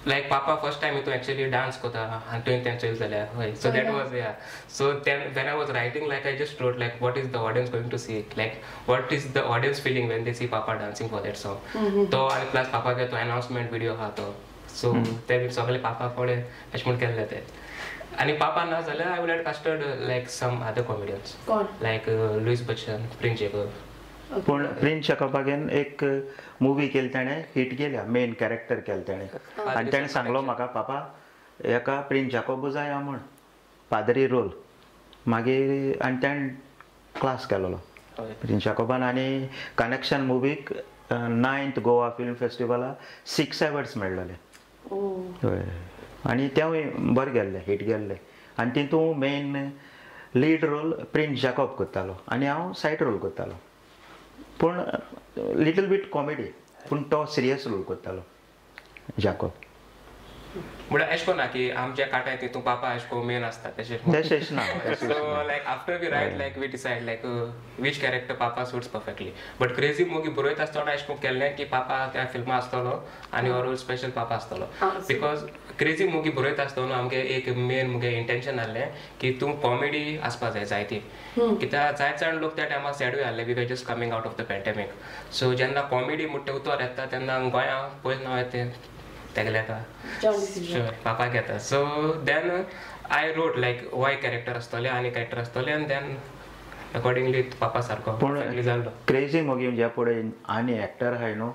लायक पापा फर्स्ट टायम हितून एक्चुअली डांस करता आनी तुवें तें चोयलें जाल्यार. हय. So that was yeah. So then when I was writing like I just wrote like what is the audience going to see, like what is the audience feeling when they see papa dancing for that song. तो आनी प्लस पापागे तो अनाउन्समेंट विडियो आहा तो, सो ते बी सगळे पापा कडेन अशें म्हूण केल्ले ते. आनी पापा ना जाल्यार I would have casted like some other comedians like Louis Bachchan, Prince Jacob. पूण प्रिन्स जॅकबागेन एक मुवी केली तेणें, हिट केल्या, मेन कॅरेक्टर केलें तेणें. आनी तेणें सांगलो म्हाका, पापा एका प्रिन्स जॅकब जाय म्हूण पादरी रोल. मागीर आनी तेणें क्लास केलोलो प्रिन्स जॅकबान. आनी कनेक्शन मुवीक 9th Goa film फेस्टिवला 6 अवॉर्ड्स मेळ्ळले. हय. आनी तेंवूय बरें गेल्लें, हिट गेल्लें. आनी तितून main lead role Prince Jacob करतालो आनी हांव सायड रोल करतालो, पूण लिटल बीट कॉमेडी, पूण तो सिरियस रोल करतालो जाकोब. म्हळ्यार अशें कोना की आमच्या काटाय तितून पापा अशें कोन मेन आसता तशें तशेंच ना. So like after we write like we decide like which character papa suits perfectly. But Crazy Mogi बरयता आसतना अशें कोन केल्लें की पापा त्या फिल्मा आसतलो आनी हो रोल स्पेशल पापा आसतलो, because crazy मोगी बरयता आसतना आमगे एक मेन मुगे इंटेन्शन आहलें की तूं कॉमेडी आसपा जाय जायती, कित्याक जायते जाण लोक त्या टायमार सॅडूय आहले, we were just coming out of the pandemic. So जेन्ना कॉमेडी म्हणटा उतर येता तेन्ना गोंया पयलें नांव येता तें तेगेलें येता पापाक येता. So then I wrote like why character आसतलें आनी कॅरेक्टर आसतलें, आनी then accordingly पापा सारको पूण जाल्लो. क्रेजी मोगी ज्या फुडें आनी एक्टर आहाय न्हू,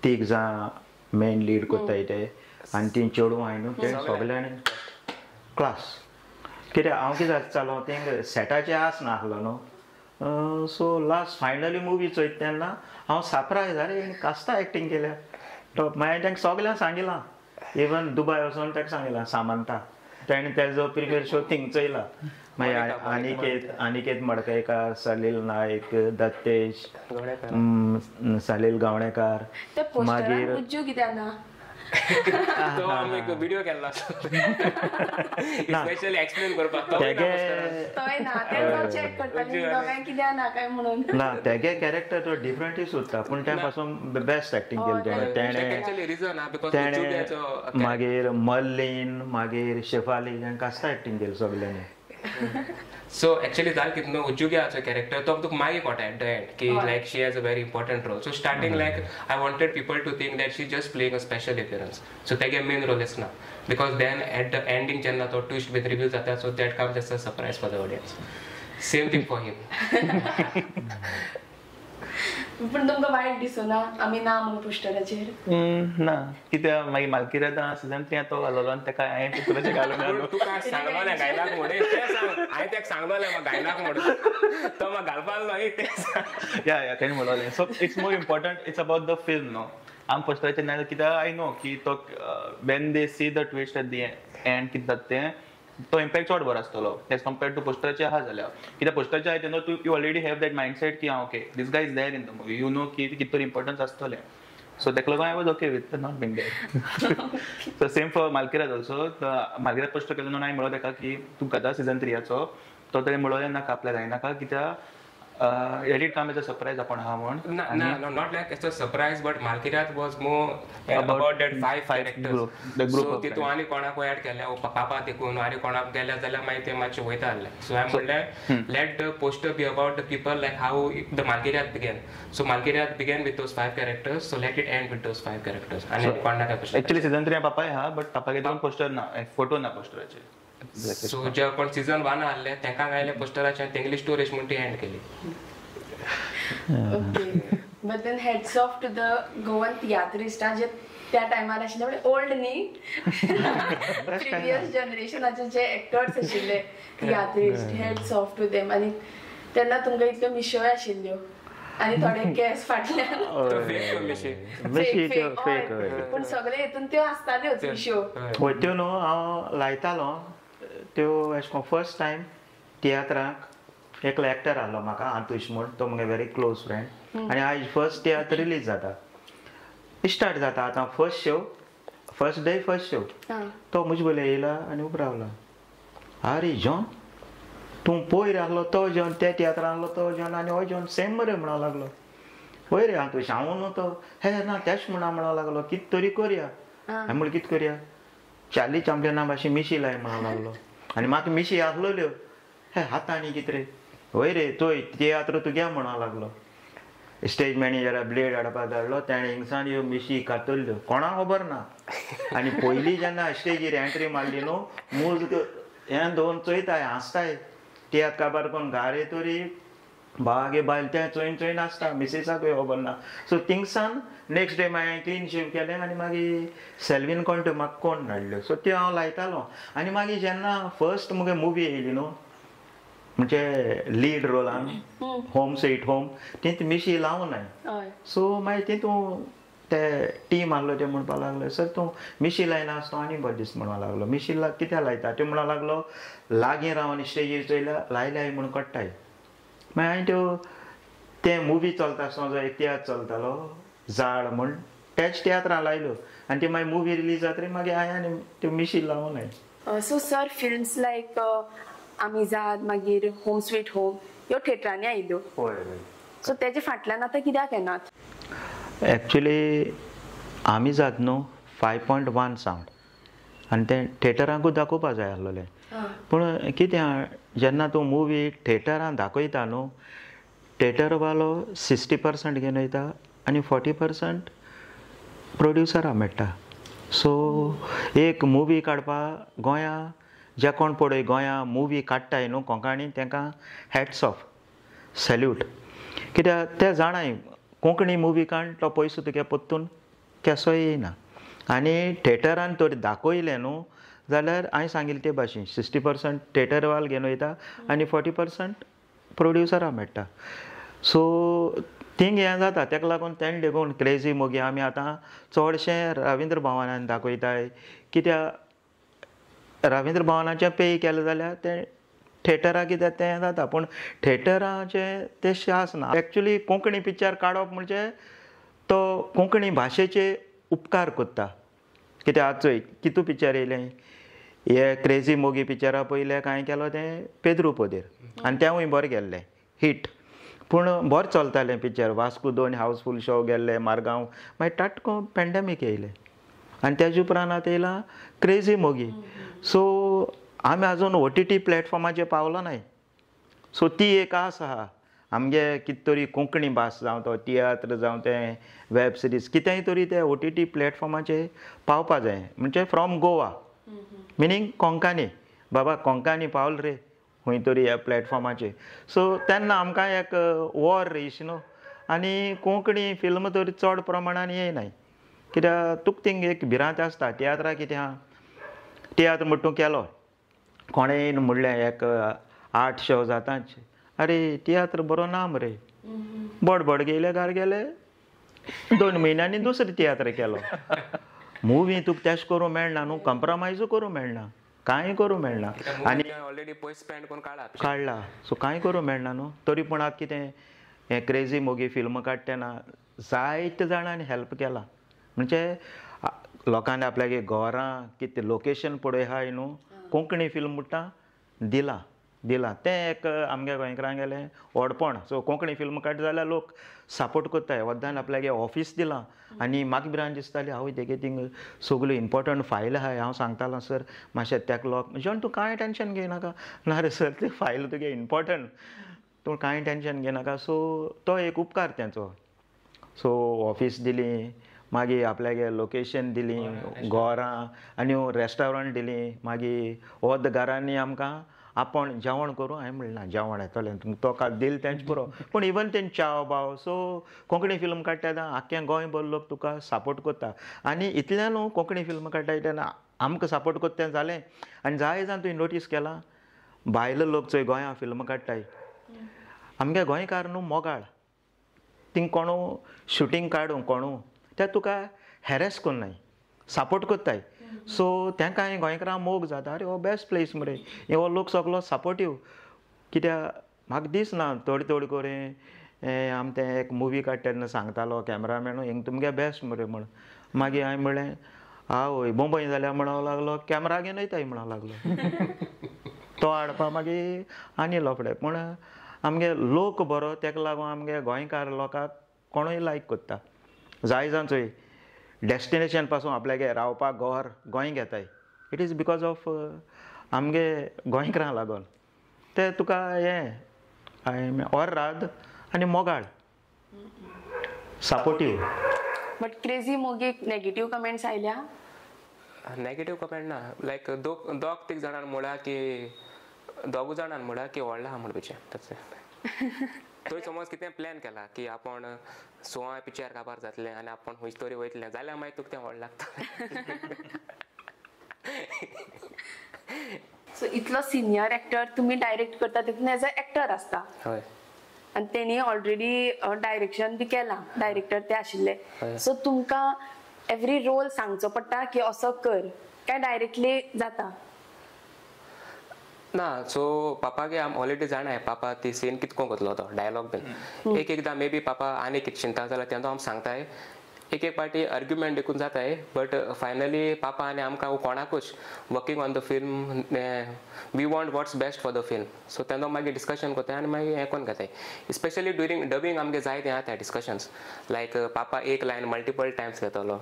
तीग जाण मेन लीड करताय ते, आनी तीं चेडूं आहाय न्हू, ते सगल्यांनी क्लास. कित्याक हांव कितें जालो तेंक सेटाचे आस नासलो न्हू, सो लास्ट फायनली मुवी चोयता तेन्ना हांव सरप्रायज, अरे कास्ता एक्टींग केल्या. तो मागीर तांकां सगल्यांक सांगिलां, इवन दुबाय वचोन ताका सांगिलां सामंता, तेणें तेजो प्रिमियर शो थिंग चोयला. मागीर अनिकेत, अनिकेत मडकयकार, सलील नायक, दत्तेश, सलील गावणेकार, मागीर कित्याक ना तो आमी एक व्हिडिओ केल्लो स्पेशली एक्सप्लेन करपाक तोय ना ते चेक करताली दोगांय कित्याक ना काय म्हणून ना. तेगे कॅरेक्टर तो डिफरंटूच उरता, पूण त्या पासून बेस्ट एक्टींग केली तेणें. रिजन हा because तेणें मागीर मल्लीन, मागीर शेफाली, तांकां आसता एक्टींग केली सगल्यांनी. सो एक्चुअली जालें कितें न्हू, उज्जुग्याचो कॅरेक्टर तो तुका मागीर कळटा एट the and की like she has a very important role. So starting like I wanted people to think that she just playing a special appearance, so तेगे मेन रोल आसना, because then at the ending जेन्ना तो ट्विस्ट बीन रिव्हील जाता, so that comes as a surprise for the audience. Same thing for him. पूण तुमकां वायट दिसना आमी ना म्हणून पोस्टराचेर? ना, कित्याक मागीर मालकिर्याद सिजन 3 तो घालोलो आनी तेका हांवें पोस्टराचेर घालूंक ना. तुका सांगलोलें घायनाक म्हणून, तें सांग, हांवें तेका सांगलोलें म्हाका घायनाक म्हणून, तो म्हाका घालपाक न्हय तें सांग. या या तेणें म्हणलोलें. So it's more important, it's about the film न्हू. आम पोस्टराचेर ना कित्याक I know की तो when they see the twist at the end कितें जाता तें, तो इम्पॅक्ट चड बरो आसतलो एज कम्पेर्ड टू पोस्टराचे आहा जाल्यार. कित्याक पोस्टराचे आहा तेन्ना तूं you already have that mindset की आं okay this guy is there in the movie, you know की कितें तरी इम्पोर्टन्स आसतलें. सो तेका लागून I was okay with not being there. So same for Malkiriad also. Malkiriad poster केलो न्हू, हांवें म्हणलो तेका की तूं खाता सिजन 3याचो, तो तेणें म्हणलें नाका आपल्याक जायनाका, कित्याक let it come as a surprise आपण हा म्हण. ना, not like as a surprise, but Malkiriad was more about that five characters. So तितून आनी कोणाक एड केल्या पापा देखून आनी कोणाक गेल्या जाल्यार मागीर ते मातशें वयता आसले. सो हांवें म्हणलें let the poster be about the people, like how the Malkiriad began. So Malkiriad began with those 5 characters, so let it end with those 5 characters. आनी कोणाक एक्चुअली सिजन 3 पापाय हा, बट पापाक दोन पोस्टर ना, फोटो ना पोस्टराचे. सो जे कोण सिजन 1 आहले तेंका आयले पोस्टराचे, तेंगली स्टोरेज म्हूण ती एंड केली. Okay, but then hats off to the Goan तियात्रिस्टां जे त्या टायमार आशिल्ले, म्हणजे ओल्ड न्ही, प्रिवियस जनरेशनाचे जे एक्टर्स आशिल्ले तियात्रिस्ट, हॅट्स ऑफ टू देम. आनी तेन्ना तुमकां इतल्यो मिशोय आशिल्ल्यो आनी थोडे केस फाटल्यान पूण सगळे हितून त्यो आसताल्योच मिशो. हय, त्यो न्हू हांव लायतालो त्यो अशें करून. फर्स्ट टायम तियात्राक एकलो एक्टर आहलो म्हाका, आंतुश म्हूण, तो मुगे व्हेरी क्लोज फ्रेंड. आनी आयज फर्स्ट तियात्र रिलीज जाता, स्टार्ट जाता आतां first show, first day first show. तो म्हजे पयलीं येयला आनी उबो रावला, आरे जॉन तूं पयर आहलो तो जॉन, त्या तियात्रान आहलो तो जॉन आनी हो जॉन सेम मरे म्हणूंक लागलो. हय रे आंतुश, हांव न्हू तो, हे ना तेश म्हणा म्हणूंक लागलो, कितें तरी करया. हांवें म्हणलें कितें करया, चार्ली चॅपलिना भाशेन मिशी लाय म्हणूंक लागलो. आनी म्हाका मिशी आसलेल्यो हे हातांनी कितें रे, हय रे चोय तियात्र तुग्या म्हणूंक लागलो. स्टेज मॅनेजरा ब्लेड हाडपाक धाडलो, तेणें हिंगसान ह्यो मिशी कातरल्यो, कोणाक खबर ना. आनी पयलीं जेन्ना स्टेजीर एंट्री मारली न्हू, मूज हें दोन चोयताय हांसताय, तियात्र काबार कोण घारे तरी बागे बायल तें चोयन चोयन आसता, मिसेसाकूय खबर ना. सो थिंगसान नेक्स्ट डे मागीर हांवें क्लीन शेव केलें आनी मागीर सेल्वीन कोण त्यो म्हाका कोण धाडल्यो, सो त्यो हांव लायतालो. आनी मागीर जेन्ना फर्स्ट मुगे मुवी येयली न्हू, म्हणजे लीड रोलान होम स्वीट होम, ती मिशी लावूं नाय. सो मागीर तितून ते टीम आहलो ते म्हणपाक लागले, सर तूं मिशी लायना आसता आनी बरें दीस म्हणपाक लागलो. मिशी कित्याक लायता ते म्हणपाक लागलो, लागीं रावन स्टेजीर चोयल्यार लायल्याय म्हूण कळटाय. मागीर हांवें त्यो ते मुवी चलता आसतना जो एक तियात्र चलतालो जाळ म्हूण, तेच तियात्रां लायल्यो आनी ती मागीर मुवी रिलीज जातरी मागीर हांवें आनी त्यो मिशी लावूं नाय. सो सर, फिल्म्स लायक आमिजाद, मागीर होम स्वीट होम ह्यो थिएटरांनी आयिल्ल्यो. हय. सो तेजे फाटल्यान आतां कित्याक येनात? एक्चुली आमिजाद न्हू 5.1 सावंड आनी तें थिएटरांकूच दाखोवपा जाय आसलेलें. पूण कितें आहा, जेन्ना तूं मुवी थिएटरान दाखयता न्हू, थिएटरवालो 60% घेवन वयता आनी 40% प्रोड्युसरा मेळटा. सो एक मुवी काडपाक गोंया जे कोण पळय गोंया मुवी काडटाय न्हू कोंकणी, तांकां हॅट्स ऑफ, सॅल्यूट. कित्याक ते जाणाय कोंकणी मुवी काड तो पयसो तुगे परतून केसोय येयना. आनी थिएटरान तर दाखयलें न्हू जाल्यार हांवें सांगिल्लें ते भाशेन 60% थिएटरवाल घेवन वयता आनी 40% प्रोड्युसरा मेळटा. सो थिंग हें जाता, तेका लागून तेणें देखून क्रेजी मोगी आमी आतां चडशें रविंद्र भवनान दाखयताय. कित्याक रविंद्र भवनाचें पे केलें जाल्यार तें थिएटराक कित्याक तें जाता, पूण थिएटराचें तें आसना. एक्चुली कोंकणी पिक्चर काडप म्हणजे तो कोंकणी भाशेचे उपकार करता. कित्याक आज चोय कितू पिक्चर येयलें, हे क्रेजी मोगी पिक्चरा पयलें कांय केलो तें पेद्रू पोदेर, आनी तेंवूय बरें गेल्लें हिट, पूण बरें चलतालें पिक्चर. वास्को 2 हावसफूल शो गेल्ले, मारगांव, मागीर टाटको पेंडेमीक येयलें आनी तेजे उपरांत आतां येयलां क्रेजी मोगी. सो आमी आजून OTT प्लॅटफॉर्माचेर पावलो नाय. सो ती एक आस आहा आमगे कितें तरी कोंकणी भास जावं तो तियात्र जावं तें वेब सिरीज कितेंय तरी ते OTT प्लॅटफॉर्माचेर पावपा जाय. म्हणजे फ्रॉम गोवा मिनींग कोंकणी, बाबा कोंकणी पावल रे खंय तरी ह्या प्लॅटफॉर्माचेर. सो तेन्ना आमकां एक वॉर रेश न्हू, आनी कोंकणी फिल्म तरी चड प्रमाणान येयनाय कित्याक तुका थिंग एक भिरांत आसता. तियात्रा कितें आहा, तियात्र म्हण तूं केलो, कोणें म्हणलें एक 8 शो जाताच, अरे तियात्र बरो ना मरे, बडबड गेले घर गेले, 2 म्हयन्यांनी दुसरो तियात्र केलो. मुवी तुका तेश करूंक मेळना न्हू, कंप्रोमायजूय करूंक मेळना, कांय करूंक मेळना. आनी ऑलरेडी पयस स्पेंड करून काडला, सो कांय करूंक मेळना न्हू. तरी पूण आतां कितें हें क्रेजी मोगी फिल्म काडटा तेन्ना जायते जाणांनी हेल्प केला म्हणजे लोकांनी आपल्यागे घरां कितें लोकेशन पळय आहाय न्हू कोंकणी फिल्म म्हणटा दिलां दिलां तें एक आमगे गोंयकारांगेलें व्हडपण. सो कोंकणी फिल्म काडटा जाल्यार लोक सपोर्ट करताय. वद्दान आपल्यागे ऑफीस दिलां आनी म्हाका भिरांत दिसताली आवय तेगे थिंग सगल्यो इम्पोर्टंट फायल आहाय. हांव सांगतालो सर मातशें तेका लोक जॉन तूं कांय टेंशन घेयनाका. ना रे सर ते फायल तुगे इम्पोर्टंट तूं कांय टेंशन घेयनाका. सो तो एक उपकार तेंचो. सो ऑफीस दिली मागीर आपल्यागे लोकेशन दिली घरां आनी रेस्टॉरंट दिली. मागीर अर्द घरांनी आमकां आपूण जेवण करूं हांवें म्हणलें ना जेवण येतलें तुमकां तो काल दिल तेंच पुरो पूण इवन तेंच च्याव बाव. सो कोंकणी फिल्म काडटा तेन्ना आख्खे गोंयभर लोक तुका सपोर्ट करता आनी इतल्यान न्हू कोंकणी फिल्म काडटा तेन्ना आमकां सपोर्ट करता तें जालें. आनी जाय जाण तुवें नोटीस केलां भायले लोक चोय गोंया फिल्म काडटाय आमगे गोंयकार न्हू मोगाळ थिंग कोणू शुटींग काडूं कोणू ते तुका हॅरेस करनाय सपोर्ट करताय. सो तेंकां गोंयकारांक मोग जाता अरे हो बेस्ट प्लेस मरे हो लोक सगलो सपोर्टीव. कित्याक म्हाका दिसना थोडे थोडे करून आम तें एक मुवी काडटा तेन्ना सांगतालो कॅमेरामॅन हिंग तुमगे बेस्ट मरे म्हण. मागीर हांवें म्हणलें आवय बोंबय जाल्यार म्हणूंक लागलो कॅमेरा घेवन वयताय म्हणूंक लागलो तो हाडपा मागीर आनी लफडे. पूण आमगे लोक बरो तेका लागून आमगे गोंयकार लोकांक कोणूय लायक करता. जाय जाण चोय डेस्टिनेशन पासून आपल्यागे रावपाक घर गोंय घेताय it is because of आमगे गोंयकारांक लागून ते तुका हें ओर्राद आनी मोगाळ सपोर्टीव. बट क्रेजी मोगीक नेगेटीव कमेंट्स आयल्या? नेगेटीव कमेंट ना लायक दोग तीग जाणां म्हळ्यार की दोगू जाणां म्हळ्यार की व्हडला आहा म्हण पिक्चर थंय समज कितें प्लॅन केला की आपूण सोळा पिक्चर काबार जातलें आनी आपूण खंय तरी वयतलें जाल्यार मागीर तुका तें व्हड लागता. सो इतलो सिनियर एक्टर तुमी डायरेक्ट करता तितून एज अ एक्टर आसता. हय आनी तेणी ऑलरेडी डायरेक्शन बी केलां डायरेक्टर ते आशिल्ले. सो तुमकां एवरी रोल सांगचो पडटा की असो कर काय डायरेक्टली जाता? ना सो पापागे आम ऑलरेडी जाणाय पापा ती सीन कितको करतलो तो डायलॉग बीन एक एकदां मे बी पापा आनी कितें चिंता जाल्यार तेन्ना आम सांगताय एक एक पाटी आर्ग्युमेंट देखून जाताय बट फायनली पापा आनी आमकां कोणाकूच working on the film we want what's best for the film. So तेन्ना मागीर डिस्कशन करताय आनी मागीर हें करून घेताय. स्पेशली ड्युरींग डबिंग आमगे जाय तें आतां डिस्कशन्स लायक पापा एक लायन मल्टिपल टायम्स घेतलो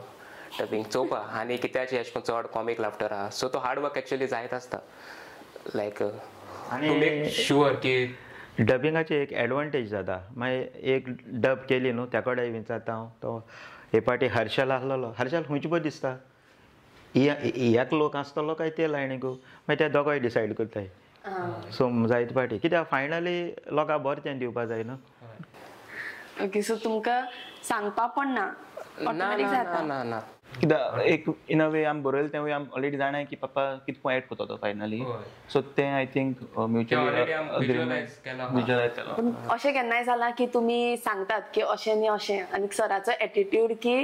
डबिंग चोवपा आनी कित्याचें अशें करून चड कॉमीक लाफ्टर आहा. सो तो हार्ड वर्क एक्चुअली जायत आसता लायक टू मेक शुअर की डबिंगाची एक एडवांटेज जाता. मागीर एक डब केली न्हू त्या कडेन विचारता हांव तो हे पाटी हर्षल आसलेलो हर्षल खंयचे बरें दिसता एक लोक आसतलो काय ते लायनीक मागीर ते दोगोय डिसायड करताय. सो जायते पाटी कित्याक फायनली लोकांक बरें तें दिवपा जाय न्हू. ओके सो तुमकां सांगपा पडना ऑटोमॅटीक जाता? ना ना कित्याक एक इन अ वे आमी बरयलें तेंवूय आमी ऑलरेडी जाणाय की पप्पा कितको ऍड करता तो फायनली. सो तें I think mutually visualise केलां. पूण अशें केन्नाय जालां की तुमी सांगतात की अशें न्ही अशें आनी सराचो एटिट्यूड की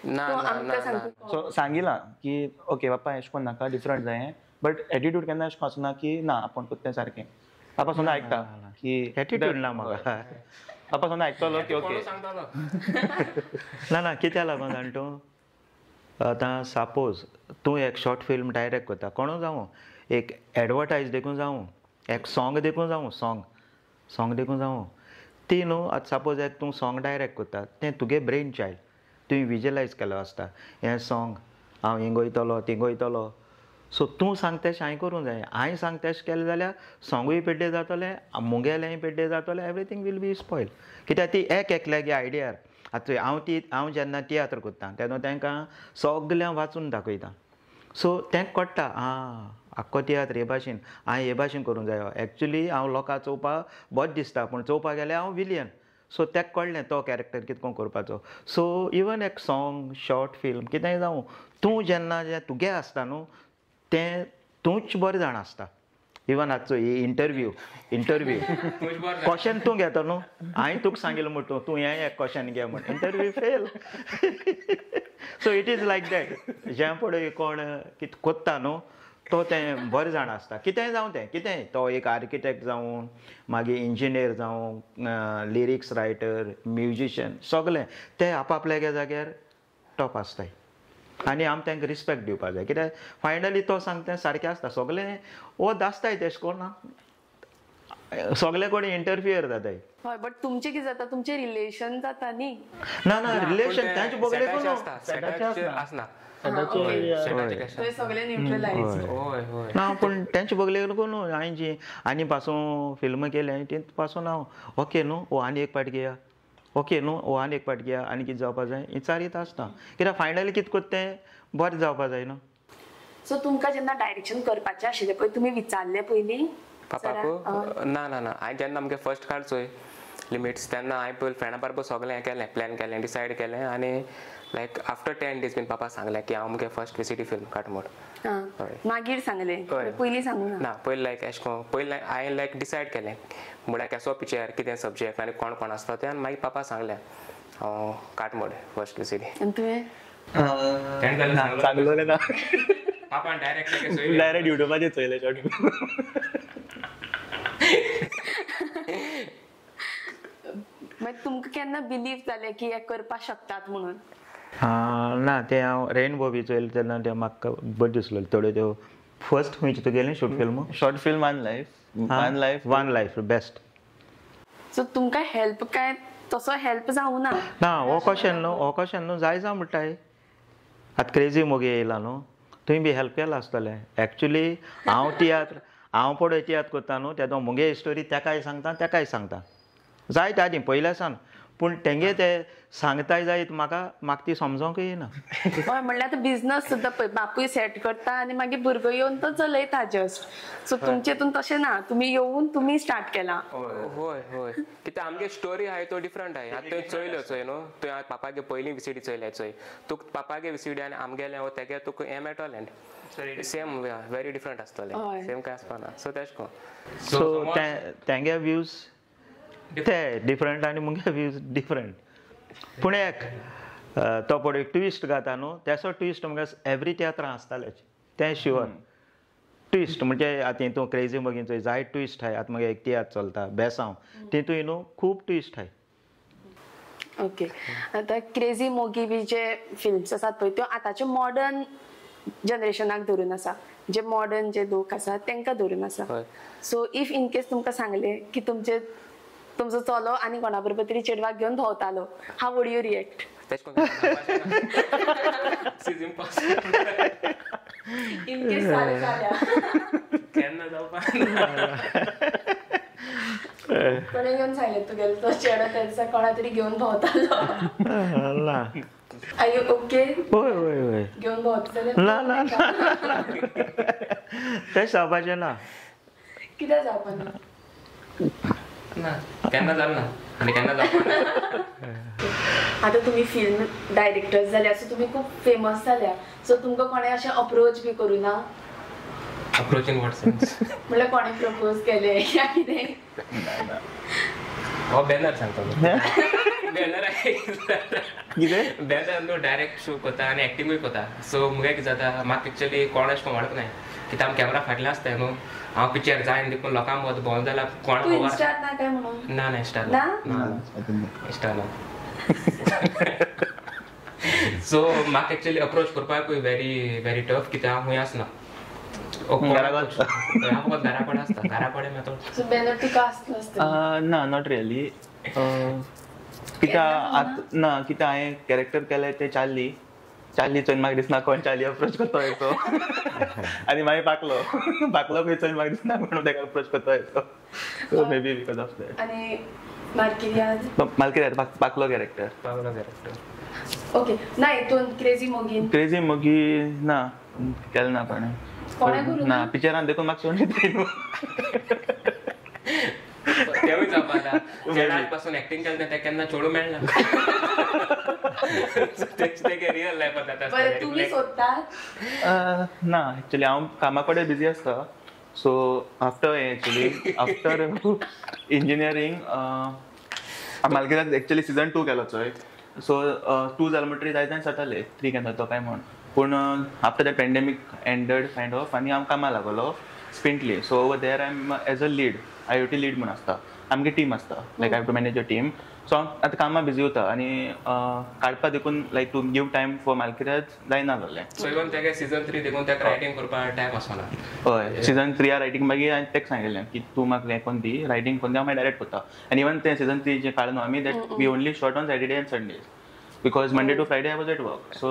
ना आमकां सांगता? सो सांगिलां की ओके पप्पा एशें कोन्न नाका डिफरंट जाय बट एटिट्यूड केन्ना एशें आसना की ना आपूण करता तें सारकें. पापा सुद्दां आयकता की एटिट्यूड ना म्हाका पापा सुद्दां आयकतलो की ओके ना ना कित्याक लागून जाण तूं आतां सपोज तूं एक शॉर्ट फिल्म डायरेक्ट करता कोणू जावं एक एडवर्टायज देखून जावं एक सॉंग देखून जावं सॉंग देखून जावं ती न्हू आतां सपोज एक तूं सॉंग डायरेक्ट करता तें तुगे ब्रेन चायल्ड तुवें विज्युअलायज केलो आसता हें सॉंग हांव हिंग वयतलो थिंग वयतलो. सो तूं सांगता तेश हांवें करूंक जाय हांवें सांगता तेश केलें जाल्यार सॉंगूय पेड्डे जातलें मुगेलेंय पेड्डे जातलें एवरीथींग will be spoil. कित्याक ती एक एकल्यागे आयडियार आतां हांव जेन्ना तियात्र करता तेन्ना तांकां सगळ्यांक वाचून दाखयता. सो तें कळटा आं आख्खो तियात्र हे भाशेन हांवें हे भाशेन करूंक जायो. एक्चुली हांव लोकांक चोवपाक बरें दिसता पूण चोवपाक गेल्यार हांव विलियन. सो तेका कळ्ळें तो कॅरेक्टर कितको करपाचो. सो इवन एक सॉंग शॉर्ट फिल्म कितेंय जावं तूं जेन्ना जें तुगे आसता न्हू तें तूंच बरें जाण आसता. इवन आजचो इंटरव्यू क्वेश्चन तूं घेता न्हू हांवें तुका सांगिल्लें म्हण तूं हें एक क्वेश्चन घे म्हण interview fail. So it is like that. जें पळय कोण कितें कोत्ता न्हू तो तें बरें जाण आसता. कितेंय जावं तें कितेंय, तो एक आर्किटेक्ट जावं, मागीर इंजिनियर जावं, लिरिक्स रायटर, म्युजिशियन, सगळें ते आपापल्या जाग्यार टॉप आसताय आनी आमी तांकां रिस्पेक्ट दिवपाक जाय. कित्याक फायनली तो सांगता तें सारकें आसता. सगळें वत आसताय तेश कोन्ना सगळे कडेन इंटरफियर जाताय. हय, बट तुमचें कितें जाता, तुमचें रिलेशन जाता न्ही? ना ना, रिलेशन तांचे बगलेक आसना, सगळे न्यूट्रलायज. ना पूण तेंचे बगलेक न्हू हांवें जी आनी पासून फिल्म केलें ती पासून हांव ओके न्हू, ओ आनी एक पाट घेया, ओके न्हू, ओ आनी एक पाट घेया, आनी कितें जावपा जाय विचारीत आसता. कित्याक फायनली कितें करता तें बरें जावपा जाय न्हू. सो तुमकां जेन्ना डायरेक्शन करपाचें आशिल्लें पळय, तुमी विचारलें पयलीं पापाकू? ना ना ना, हांवें जेन्ना आमगे फर्स्ट काड चोय लिमिट्स तेन्ना हांवें पयलीं फ्रेंडा बरोबर सगळें हें केलें, प्लॅन केलें, डिसायड केलें आनी लायक आफ्टर 10 days बीन पापा सांगलें की हांव मुगे फर्स्ट VCD film काड म्हूण. मागीर सांगलें? पयलीं सांगू ना? ना, पयलीं लायक एशें कोन्न पयलीं हांवें लायक डिसायड केलें म्हळ्यार केसो पिक्चर, कितें सब्जेक्ट आनी कोण कोण आसता तें, आनी मागीर पापा सांगलें हांव काड म्हूण फर्स्ट VCD. आनी तुवें सांगलें ना? पापान डायरेक्ट डायरेक्ट युट्यूबाचेर चोयलें शॉर्ट. मागीर तुमकां केन्ना बिलीव जालें की हें करपाक शकतात म्हणून? ना, तें हांव रेनबो बी चोयलें तेन्ना तें म्हाका बरें दिसलें. थोड्यो त्यो फर्स्ट खंयची तुगेलें short film? Short film one life. One life, one life best. So तुमकां हेल्प काय तसो हेल्प जावं ना? ना, हो क्वेश्चन न्हू, हो क्वेश्चन न्हू जाय जावं म्हणटाय. आतां क्रेजी मोगी येयला न्हू, तुवें बी हेल्प केलां आसतलें. एक्चुली हांव तियात्र, हांव पळय तियात्र करता न्हू तेदो मुगे स्टोरी तेकाय सांगता, तेकाय सांगता जायते आदीं पयल्या सान, पूण तेंगे ते सांगताय जायत म्हाका, म्हाका ती समजोंक येना. हय, म्हणल्यार आतां बिजनस सुद्दां पळय बापूय सेट करता आनी मागीर भुरगो येवन तो चलयता जस्ट. सो तुमचे हितून तशें ना, तुमी येवन तुमी स्टार्ट केलां. हय हय, कित्याक आमगे स्टोरी आहाय तो डिफरंट आहाय. आतां तुवें चोयल्यो चोय न्हू, तुवें आतां पापागे पयलीं VCD चोयल्या चोय, तुका पापागे VCD आनी आमगेलें वो तेगे तुका हें मेळटलें सेम, वेरी डिफरंट आसतलें, सेम कांय आसपा ना. सो तेश कोन सो तेंगे व्यूज ते डिफरंट आनी मुगे व्यूज डिफरंट. पूण एक तो पळय ट्विस्ट घाता न्हू, तेसो ट्विस्ट मुगे एवरी तियात्रां आसतालेच तें शुअर. ट्विस्ट म्हणजे आतां हितून क्रेजी मोगीन चोय जायत ट्विस्ट आहाय. आतां मुगे एक तियात्र चलता बेसांव, तितून न्हू खूब ट्विस्ट आहाय. ओके, आतां क्रेजी मोगी बी जे फिल्म्स आसात पळय त्यो आतांचे मॉडर्न जनरेशनाक धरून आसा, जे मॉडर्न जे लोक आसात तांकां धरून आसा. सो if in case तुमकां सांगलें की तुमचे तुमचो चलो आनी कोणा बरोबर तरी चेडवाक घेवन भोंवतालो, हाव would you react? In case जालें जाल्यार केन्ना जावपा कोणें घेवन सांगलें तुगेलो तो चेडो त्या दिसा कोणा तरी घेवन भोंवतालो? Are you okay? हय हय हय, घेवन भोंवता जाल्यार ना ना तें जावपाचें ना. कित्याक जावपा ना? ना, केन्ना जालें ना आनी केन्ना जावपा ना. आतां तुमी फिल्म डायरेक्टर्स जाल्या, सो तुमी खूब फेमस जाल्या, सो तुमकां कोणें अशें अप्रोच बी करूं ना? Approach in what sense? म्हणल्यार कोणें प्रपोज केलें या कितें? हो बॅनर सांगता, बॅनर कितें बॅनर न्हू डायरेक्ट शो करता आनी एक्टिंगूय करता. सो मुगे कितें जाता, म्हाका एक्चुअली कोण अशें कोण वळखनाय, कित्याक आमी कॅमेरा फाटल्यान आसताय न्हू, हांव पिक्चर जायन देखून लोकांक मदीं भोंवलो जाल्यार कोण इन्स्टार ना काय म्हणून? ना ना, इन्स्टार ना, इन्स्टार ना. सो म्हाका एक्चुअली अप्रोच करपाकूय व्हेरी व्हेरी टफ, कित्याक हांव खूंय आसना, हांव फकत घरा कडेन आसता, घरा कडेन सो बॅनर तुका आसलो? ना, not really. कित्याक ना, कित्याक हांवें कॅरेक्टर केलें तें चार्ली, चार्ली चोयन म्हाका दिसना कोण चार्ली अप्रोच करतो येसो, आनी मागीर पाकलो, पाकलो खंय चोयन म्हाका दिसना कोण ताका अप्रोच करतो येसो. So maybe because of that. आनी मालकिर्याद? मालकिर्याद पाकलो कॅरेक्टर, पाकलो कॅरेक्टर. ओके, ना हितून क्रेजी मोगीन? क्रेजी मोगी ना केलें ना कोणें, ना पिक्चरान देखून म्हाका सोडून दिता. तेवूय जावपा ना, चेड्याक पासून एक्टिंग केलें तें केन्ना चेडूं मेळना. रियल लायफान जाता. बरें, तुमी सोदतात? ना, एक्चुअली हांव कामा कडेन बिजी आसता. सो आफ्टर हें एक्चुअली आफ्टर इंजिनियरींग मालकिर्याद एक्चुअली सिजन 2 केलो चोय, सो 2 जालें म्हणटकीर जाय जाण जाताले 3 केन्ना तो काय म्हूण. पूण after that pandemic ended kind of आनी हांव कामाक लागलो स्पिंटली. So over there I am as a lead, IoT lead म्हूण आसता, आमगे टीम आसता, like I have to manage a team. So हांव आतां कामां बिजी उरता आनी काडपा देखून like to give time for मालकिऱ्याज जायना जालें. सो इवन तेगे सीजन 3 देखून ताका रायटींग करपाक टायम आसना. हय, सीजन 3 रायटींग मागीर हांवें ताका सांगिल्लें की तूं म्हाका हें कोन्न दी, रायटींग कोन्न दी, हांव मागीर डायरेक्ट करता. आनी इवन तें सीजन 3 जें काडलें न्हू आमी, that we only shot on Saturday and Sundays because Monday to Friday I was at work, so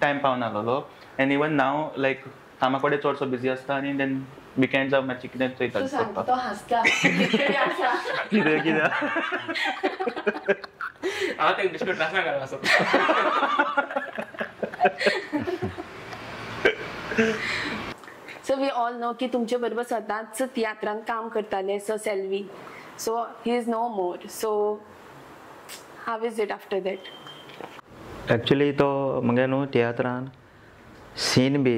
time पावनासलो. And even नाव लायक कामा कडेन चडसो बिजी आसता आनी देन विकेंड्स हांव मातशें कितें चोयता. तो हांसता कितें कितें हांव तेका बिस्कूट त्रासां घालून आसता. सो we all know की तुमचे बरोबर सदांच तियात्रान काम करताले sir Selvi, so he is no more, so how is it after that? Actually तो मगे न्हू तियात्रान सीन बी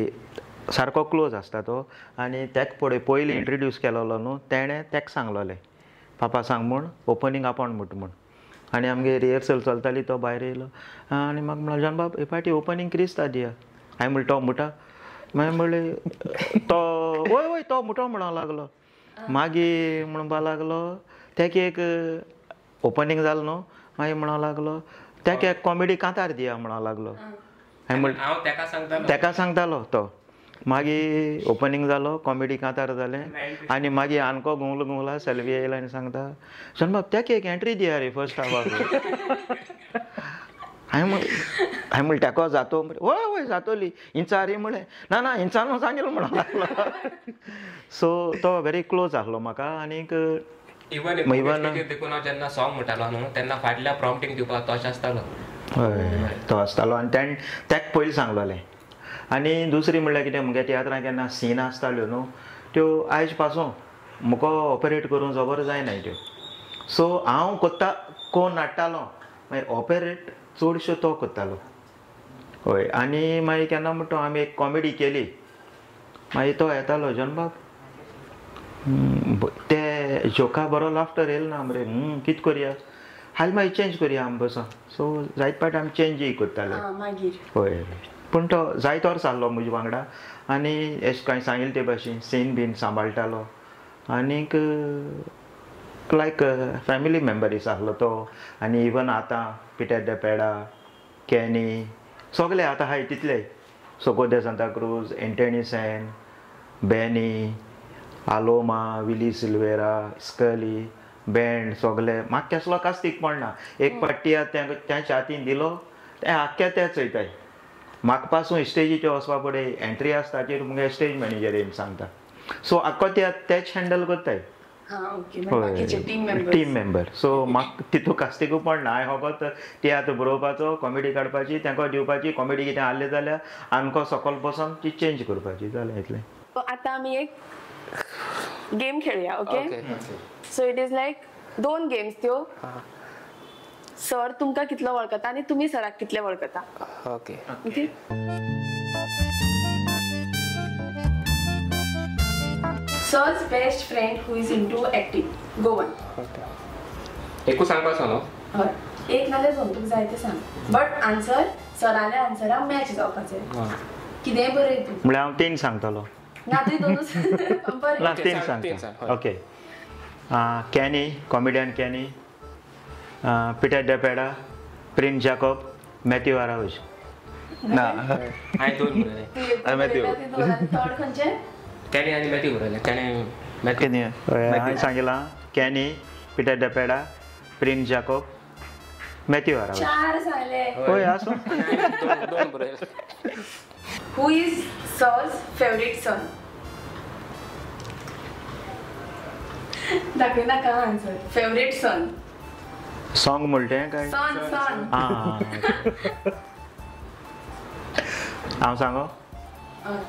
सारको क्लोज आसता तो, आनी तेक पळय पयलीं इंट्रोड्यूस केलोलो न्हू तेणें तेक सांगलोलें पापा सांग म्हूण ओपनींग आपोण म्हूट म्हूण. आनी आमगे रिहर्सल चलताली, तो भायर येयलो आनी म्हाका म्हणलो जॉन बाब हे फावटी ओपनींग क्रिस्ता दिया. हांवें म्हणलें तो मुटा, मागीर म्हणलें तो वय वय तो मुटो म्हणूंक लागलो. मागीर म्हणपाक लागलो तेका एक ओपनींग जालो न्हू, मागीर म्हणूंक लागलो तेका एक कॉमेडी कांतार दिया म्हणूंक लागलो. हांवें म्हणलें हांव तेका सांगतालो, तेका सांगतालो तो. मागीर ओपनींग जालो, कॉमेडी कांतार जालें आनी मागीर आनको घुंवलो घुंवला सेल्वी येयला आनी सांगता जॉन बाब तेका एक एंट्री दिया रे फर्स्ट हाफाक. हांवें म्हणलें तेका जातो, हय हय जातोली इंचा रे म्हणलें, ना ना इंचानू सांगेल म्हणूंक लागलो. सो तो व्हेरी क्लोज आसलो म्हाका. आनीक इवन देखून हांव जेन्ना सॉंग म्हणटालो न्हू तेन्ना फाटल्या प्रॉम्प्टींग दिवपाक तोच आसतालो. हय तो आसतालो आनी तेणें तेका पयलीं सांगलोलें. आनी दुसरी म्हणल्यार कितें म्हगे तियात्रां केन्ना सीन आसताल्यो न्हू त्यो आयज पासून म्हाका ऑपरेट करूंक जबर जायना त्यो, सो हांव कोत्ता कोन्न हाडटालो, मागीर ऑपरेट चडश्यो तो करतालो. हय, आनी मागीर केन्ना म्हणटा आमी एक कॉमेडी केली, मागीर तो येतालो जॉन बाब ते जोका बरो लाफ्टर येयलो ना मरे, कितें करया हाल मागीर चेंज करया आमी बसोन. सो जायत फावट आमी चेंजूय करताले मागीर. हय, पूण तो जायत वर्स आसलो म्हजे वांगडा आनी एशें कांय सांगिल्लें ते भाशेन सीन बीन सांबाळटालो आनीक लायक फॅमिली मेंबर आसलो तो. आनी इवन आतां पिटर the पेडा, कॅनी सगळे आतां आहाय तितले, Socorro de Santa Cruz, Anthony Sen, Benny Aloma, Willie Silveira, Scully band सगळे म्हाका केसलो कास्तीक पडना. एक पाटी तेंच्या हातीन दिलो तें आख्खे ते चोयताय. म्हाका पासून स्टेजीचेर वचपा फुडें एंट्री आसता ताचेर मुगे स्टेज मॅनेजर येवन सांगता, सो आख्खो तेच हँडल करताय टीम मेंबर. सो म्हाका तितू कास्तिकूय पडना. हांवें फकत तियात्र बरोवपाचो, कॉमेडी काडपाची, तांकां दिवपाची, कॉमेडी कितें आहलें जाल्यार आमकां सकयल बसून ती चेंज करपाची, जालें इतलें. आतां आमी एक गेम खेळया. Okay, so it is like दोन गेम्स त्यो. सर तुमकां कितलो वळखता आनी तुमी सराक कितले वळखता. Okay okay. Sir's best friend who is into acting, Goan. एकू सांगपाचो न्हू? हय, एक नाल्यार दोन, तुका जाय ते सांग, बट आन्सर सराल्या आन्सराक मॅच जावपाचें. कितेंय बरय तूं. म्हळ्यार हांव तीन सांगतलो ना, तुवें दोनूच. बरें ना, तीन सांगता. Okay, Kenny, comedian Kenny, Peter De Peda, Prince Jacob, Matthew Araujo. ना हांवें दोन बरयले. मॅथ्यू थर्ड खंयचें? कॅनी आनी मॅथ्यू बरयले. कॅनी हांवें सांगिलां Kenny, Peter De Peda, Prince Jacob, Matthew Araujo. चार सांगले. हय आसूं. दोन बरयले. Who is sir's favourite son? दाखय नाका आन्सर. फेवरेट सन सॉंग म्हणटे काय? सन सन. आं, हांव सांगो?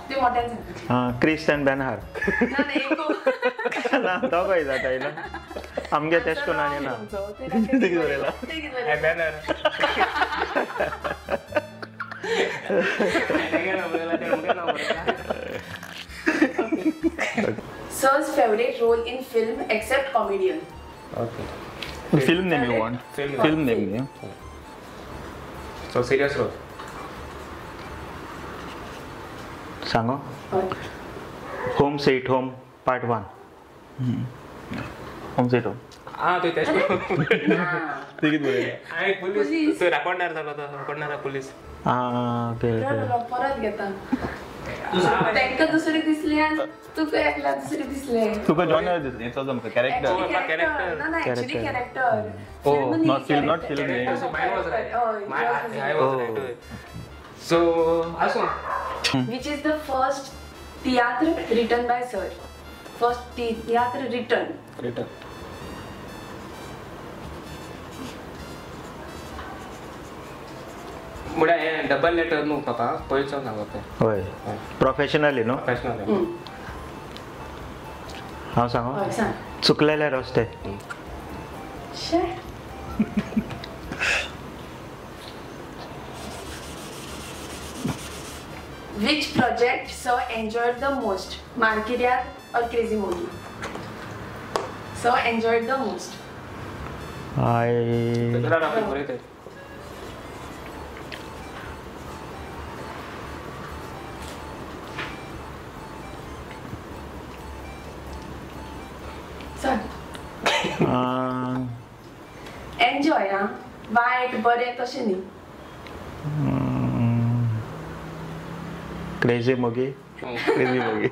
ते मोठ्यान सांग. आं, क्रिस्टन बेनहार. ना ना एको ना दोगोय जाता ना आमगे तेश कोण आनी ना. Banner Sir's favorite role in film except comedian. Okay. Film name you want? Film name. So serious role. सांगो. Home sweet home part 1. Home sweet home. Ah तुवें तेश तिकीट बरयलें. हांवें पुलीस थंय राखणदार जालो तो राखणदार पुलीस. आं ओके परत घेता तांकां दुसरे दिसले आनी तुका एकल्या दुसरे दिसले. तुका जॉनर दिसले हें चलता आमकां कॅरेक्टर. कॅरेक्टर ना ना actually character. Oh not film not film. So mine was right. I was right. So आसूं. Which is the first tiatr written by sir? First tiatr written. Written. म्हळ्यार हें डबल लेटर न्हू पापा पयलींच्यान सांगप तें. हय प्रोफेशनली न्हू. प्रोफेशनली. हांव सांगो. चुकलेले रस्ते. Which project sir enjoyed the most? Malkiriad or Crazy Mogi? Sir enjoyed the most. I. Sir. Enjoy ah. वायट बरें तशें न्ही. क्रेजी मोगी. क्रेजी मोगी.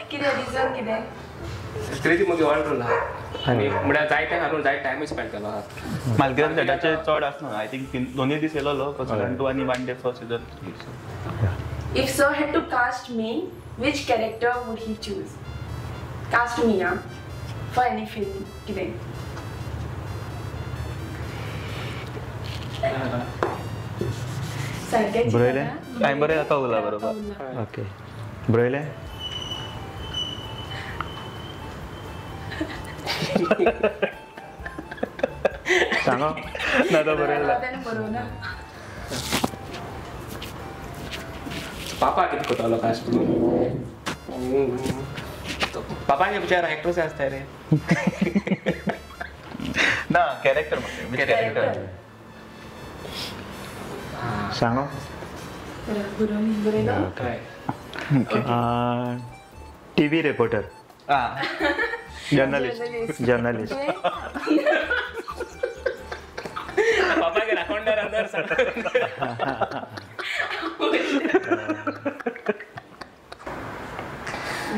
कितें रिजन कितें? क्रेजी मोगी ऑल रोल आहा आनी म्हळ्यार जायते हाडून जायते टायमूय स्पेंड केलो आहा. मालकिरान सेटाचे चड आसना. I think दोनूय दीस येयलोलो सीजन 2 आनी 1 day for season 3. If sir had to cast me, which character would he choose? Cast me ah for any film कितें? बरयलें? हांवें बरयलें आतां उरला बरोबर. ओके बरयलें? सांगो. ना तो बरयला. पापा कितें करतालो कास्ट? पापाचे विचार एक्ट्रेस आसता रे. ना कॅरेक्टर कॅरेक्टर. सांगो. TV reporter. Journalist. Journalist. पापाके राखणदार अंदर सांग.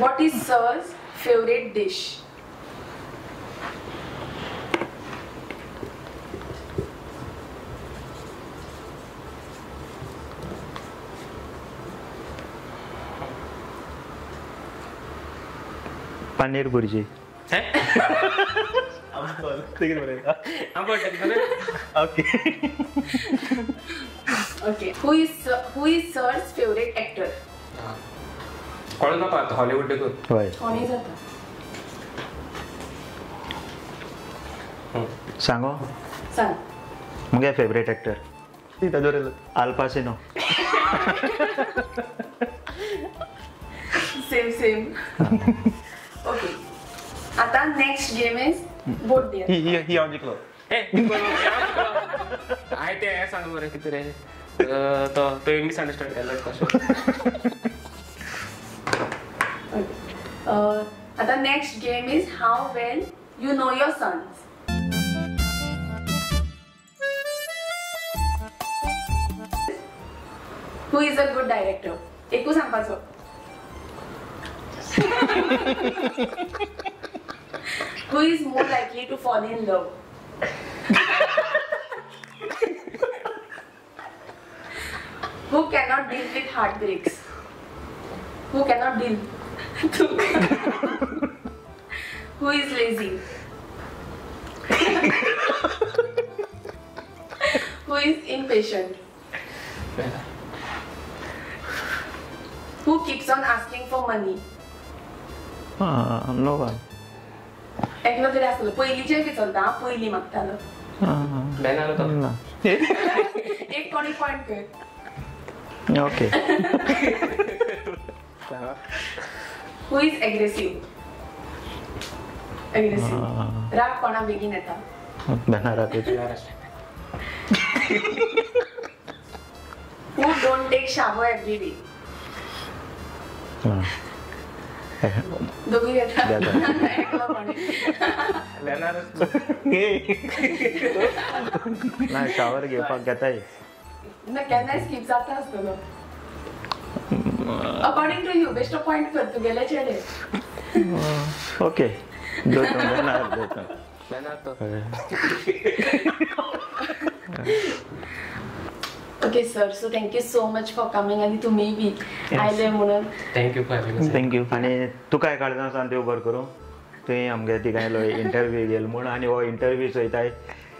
What is sir's favorite dish? Paneer bhurji. Okay. Okay. Who is sir's favorite actor? कोण जाता हॉलिवूड देखून. हय. कोणी जाता. सांगो. सांग. मुगे फेवरेट एक्टर आल पासिनो. Same same. Okay. आता next game is board dare. ही हांव जिखलो. हांवें तें हें सांग मरे कितें रे तो तुवें मिसअंडरस्टँड केलो कशें. आता next game is how well you know your sons. Who is a good director? एकू सांगपाचो. Who is more likely to fall in love? Who cannot deal with heartbreaks? Who cannot deal? Who is lazy? Who is impatient? Who keeps on asking for money? No one. एकलो तरी आसतलो. पयलींचें बी चलता. पयलीं मागतालो. बेनालो तो. एक कोणी पॉइंट कर. Okay. Who is aggressive? Aggressive. राग कोणा बेगीन येता? बेनारा. Who don't take shower every day? दोघी घेता. ना शावर घेवपाक घेताय ना, केन्नाय स्कीप जाता आसतलो. According to you best point कर तुगेले चेडे. Okay, Okay sir, so thank you so much for coming आणि तुम्ही बी आयले म्हणून. Thank you for having us. Thank you. आनी तुकाय काळजां सावन देव बरें करूं, तुवें आमगे तिगांयलो इंटरव्यू घेयल म्हूण, आनी हो इंटरव्यू चोयताय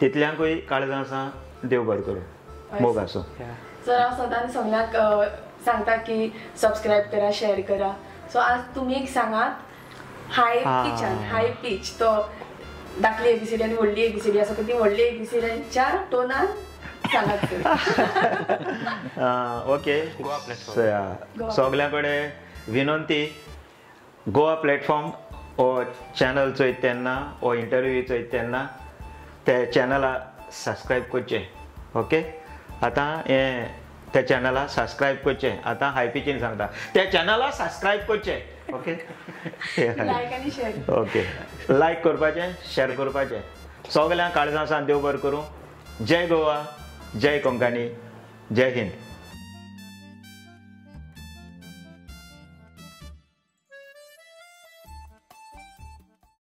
तितल्यांकूय काळजां सावन देव बरें करूं, मोग आसूं. सर हांव सदांच सगल्यांक सांगता की सबस्क्रायब करा, शेअर करा. सो आज तुमी सांगात हाय पिचान, हाय पीच तो धाकली एबीसीडी आनी व्हडली एबीसीडी आसा, ती व्हडली एबीसीडीच्या टोनान सांगात. ओके, गोवा प्लॅटफॉर्म सगल्यां कडेन विनंती, गोवा प्लॅटफॉर्म हो चॅनल चोयता तेन्ना, हो इंटरव्यू चोयता तेन्ना ते चॅनला सबस्क्रायब करचें. ओके, आतां हें त्या चॅनला सबस्क्रायब करचें. आतां हाय पिचीन सांगता, त्या चॅनला सबस्क्रायब करचें. ओके, लायक आनी शेअर. ओके, लायक करपाचें, शेअर करपाचें. सगल्यांक काळजां सावन देव बरें करूं. जय गोवा, जय कोंकणी, जय हिंद.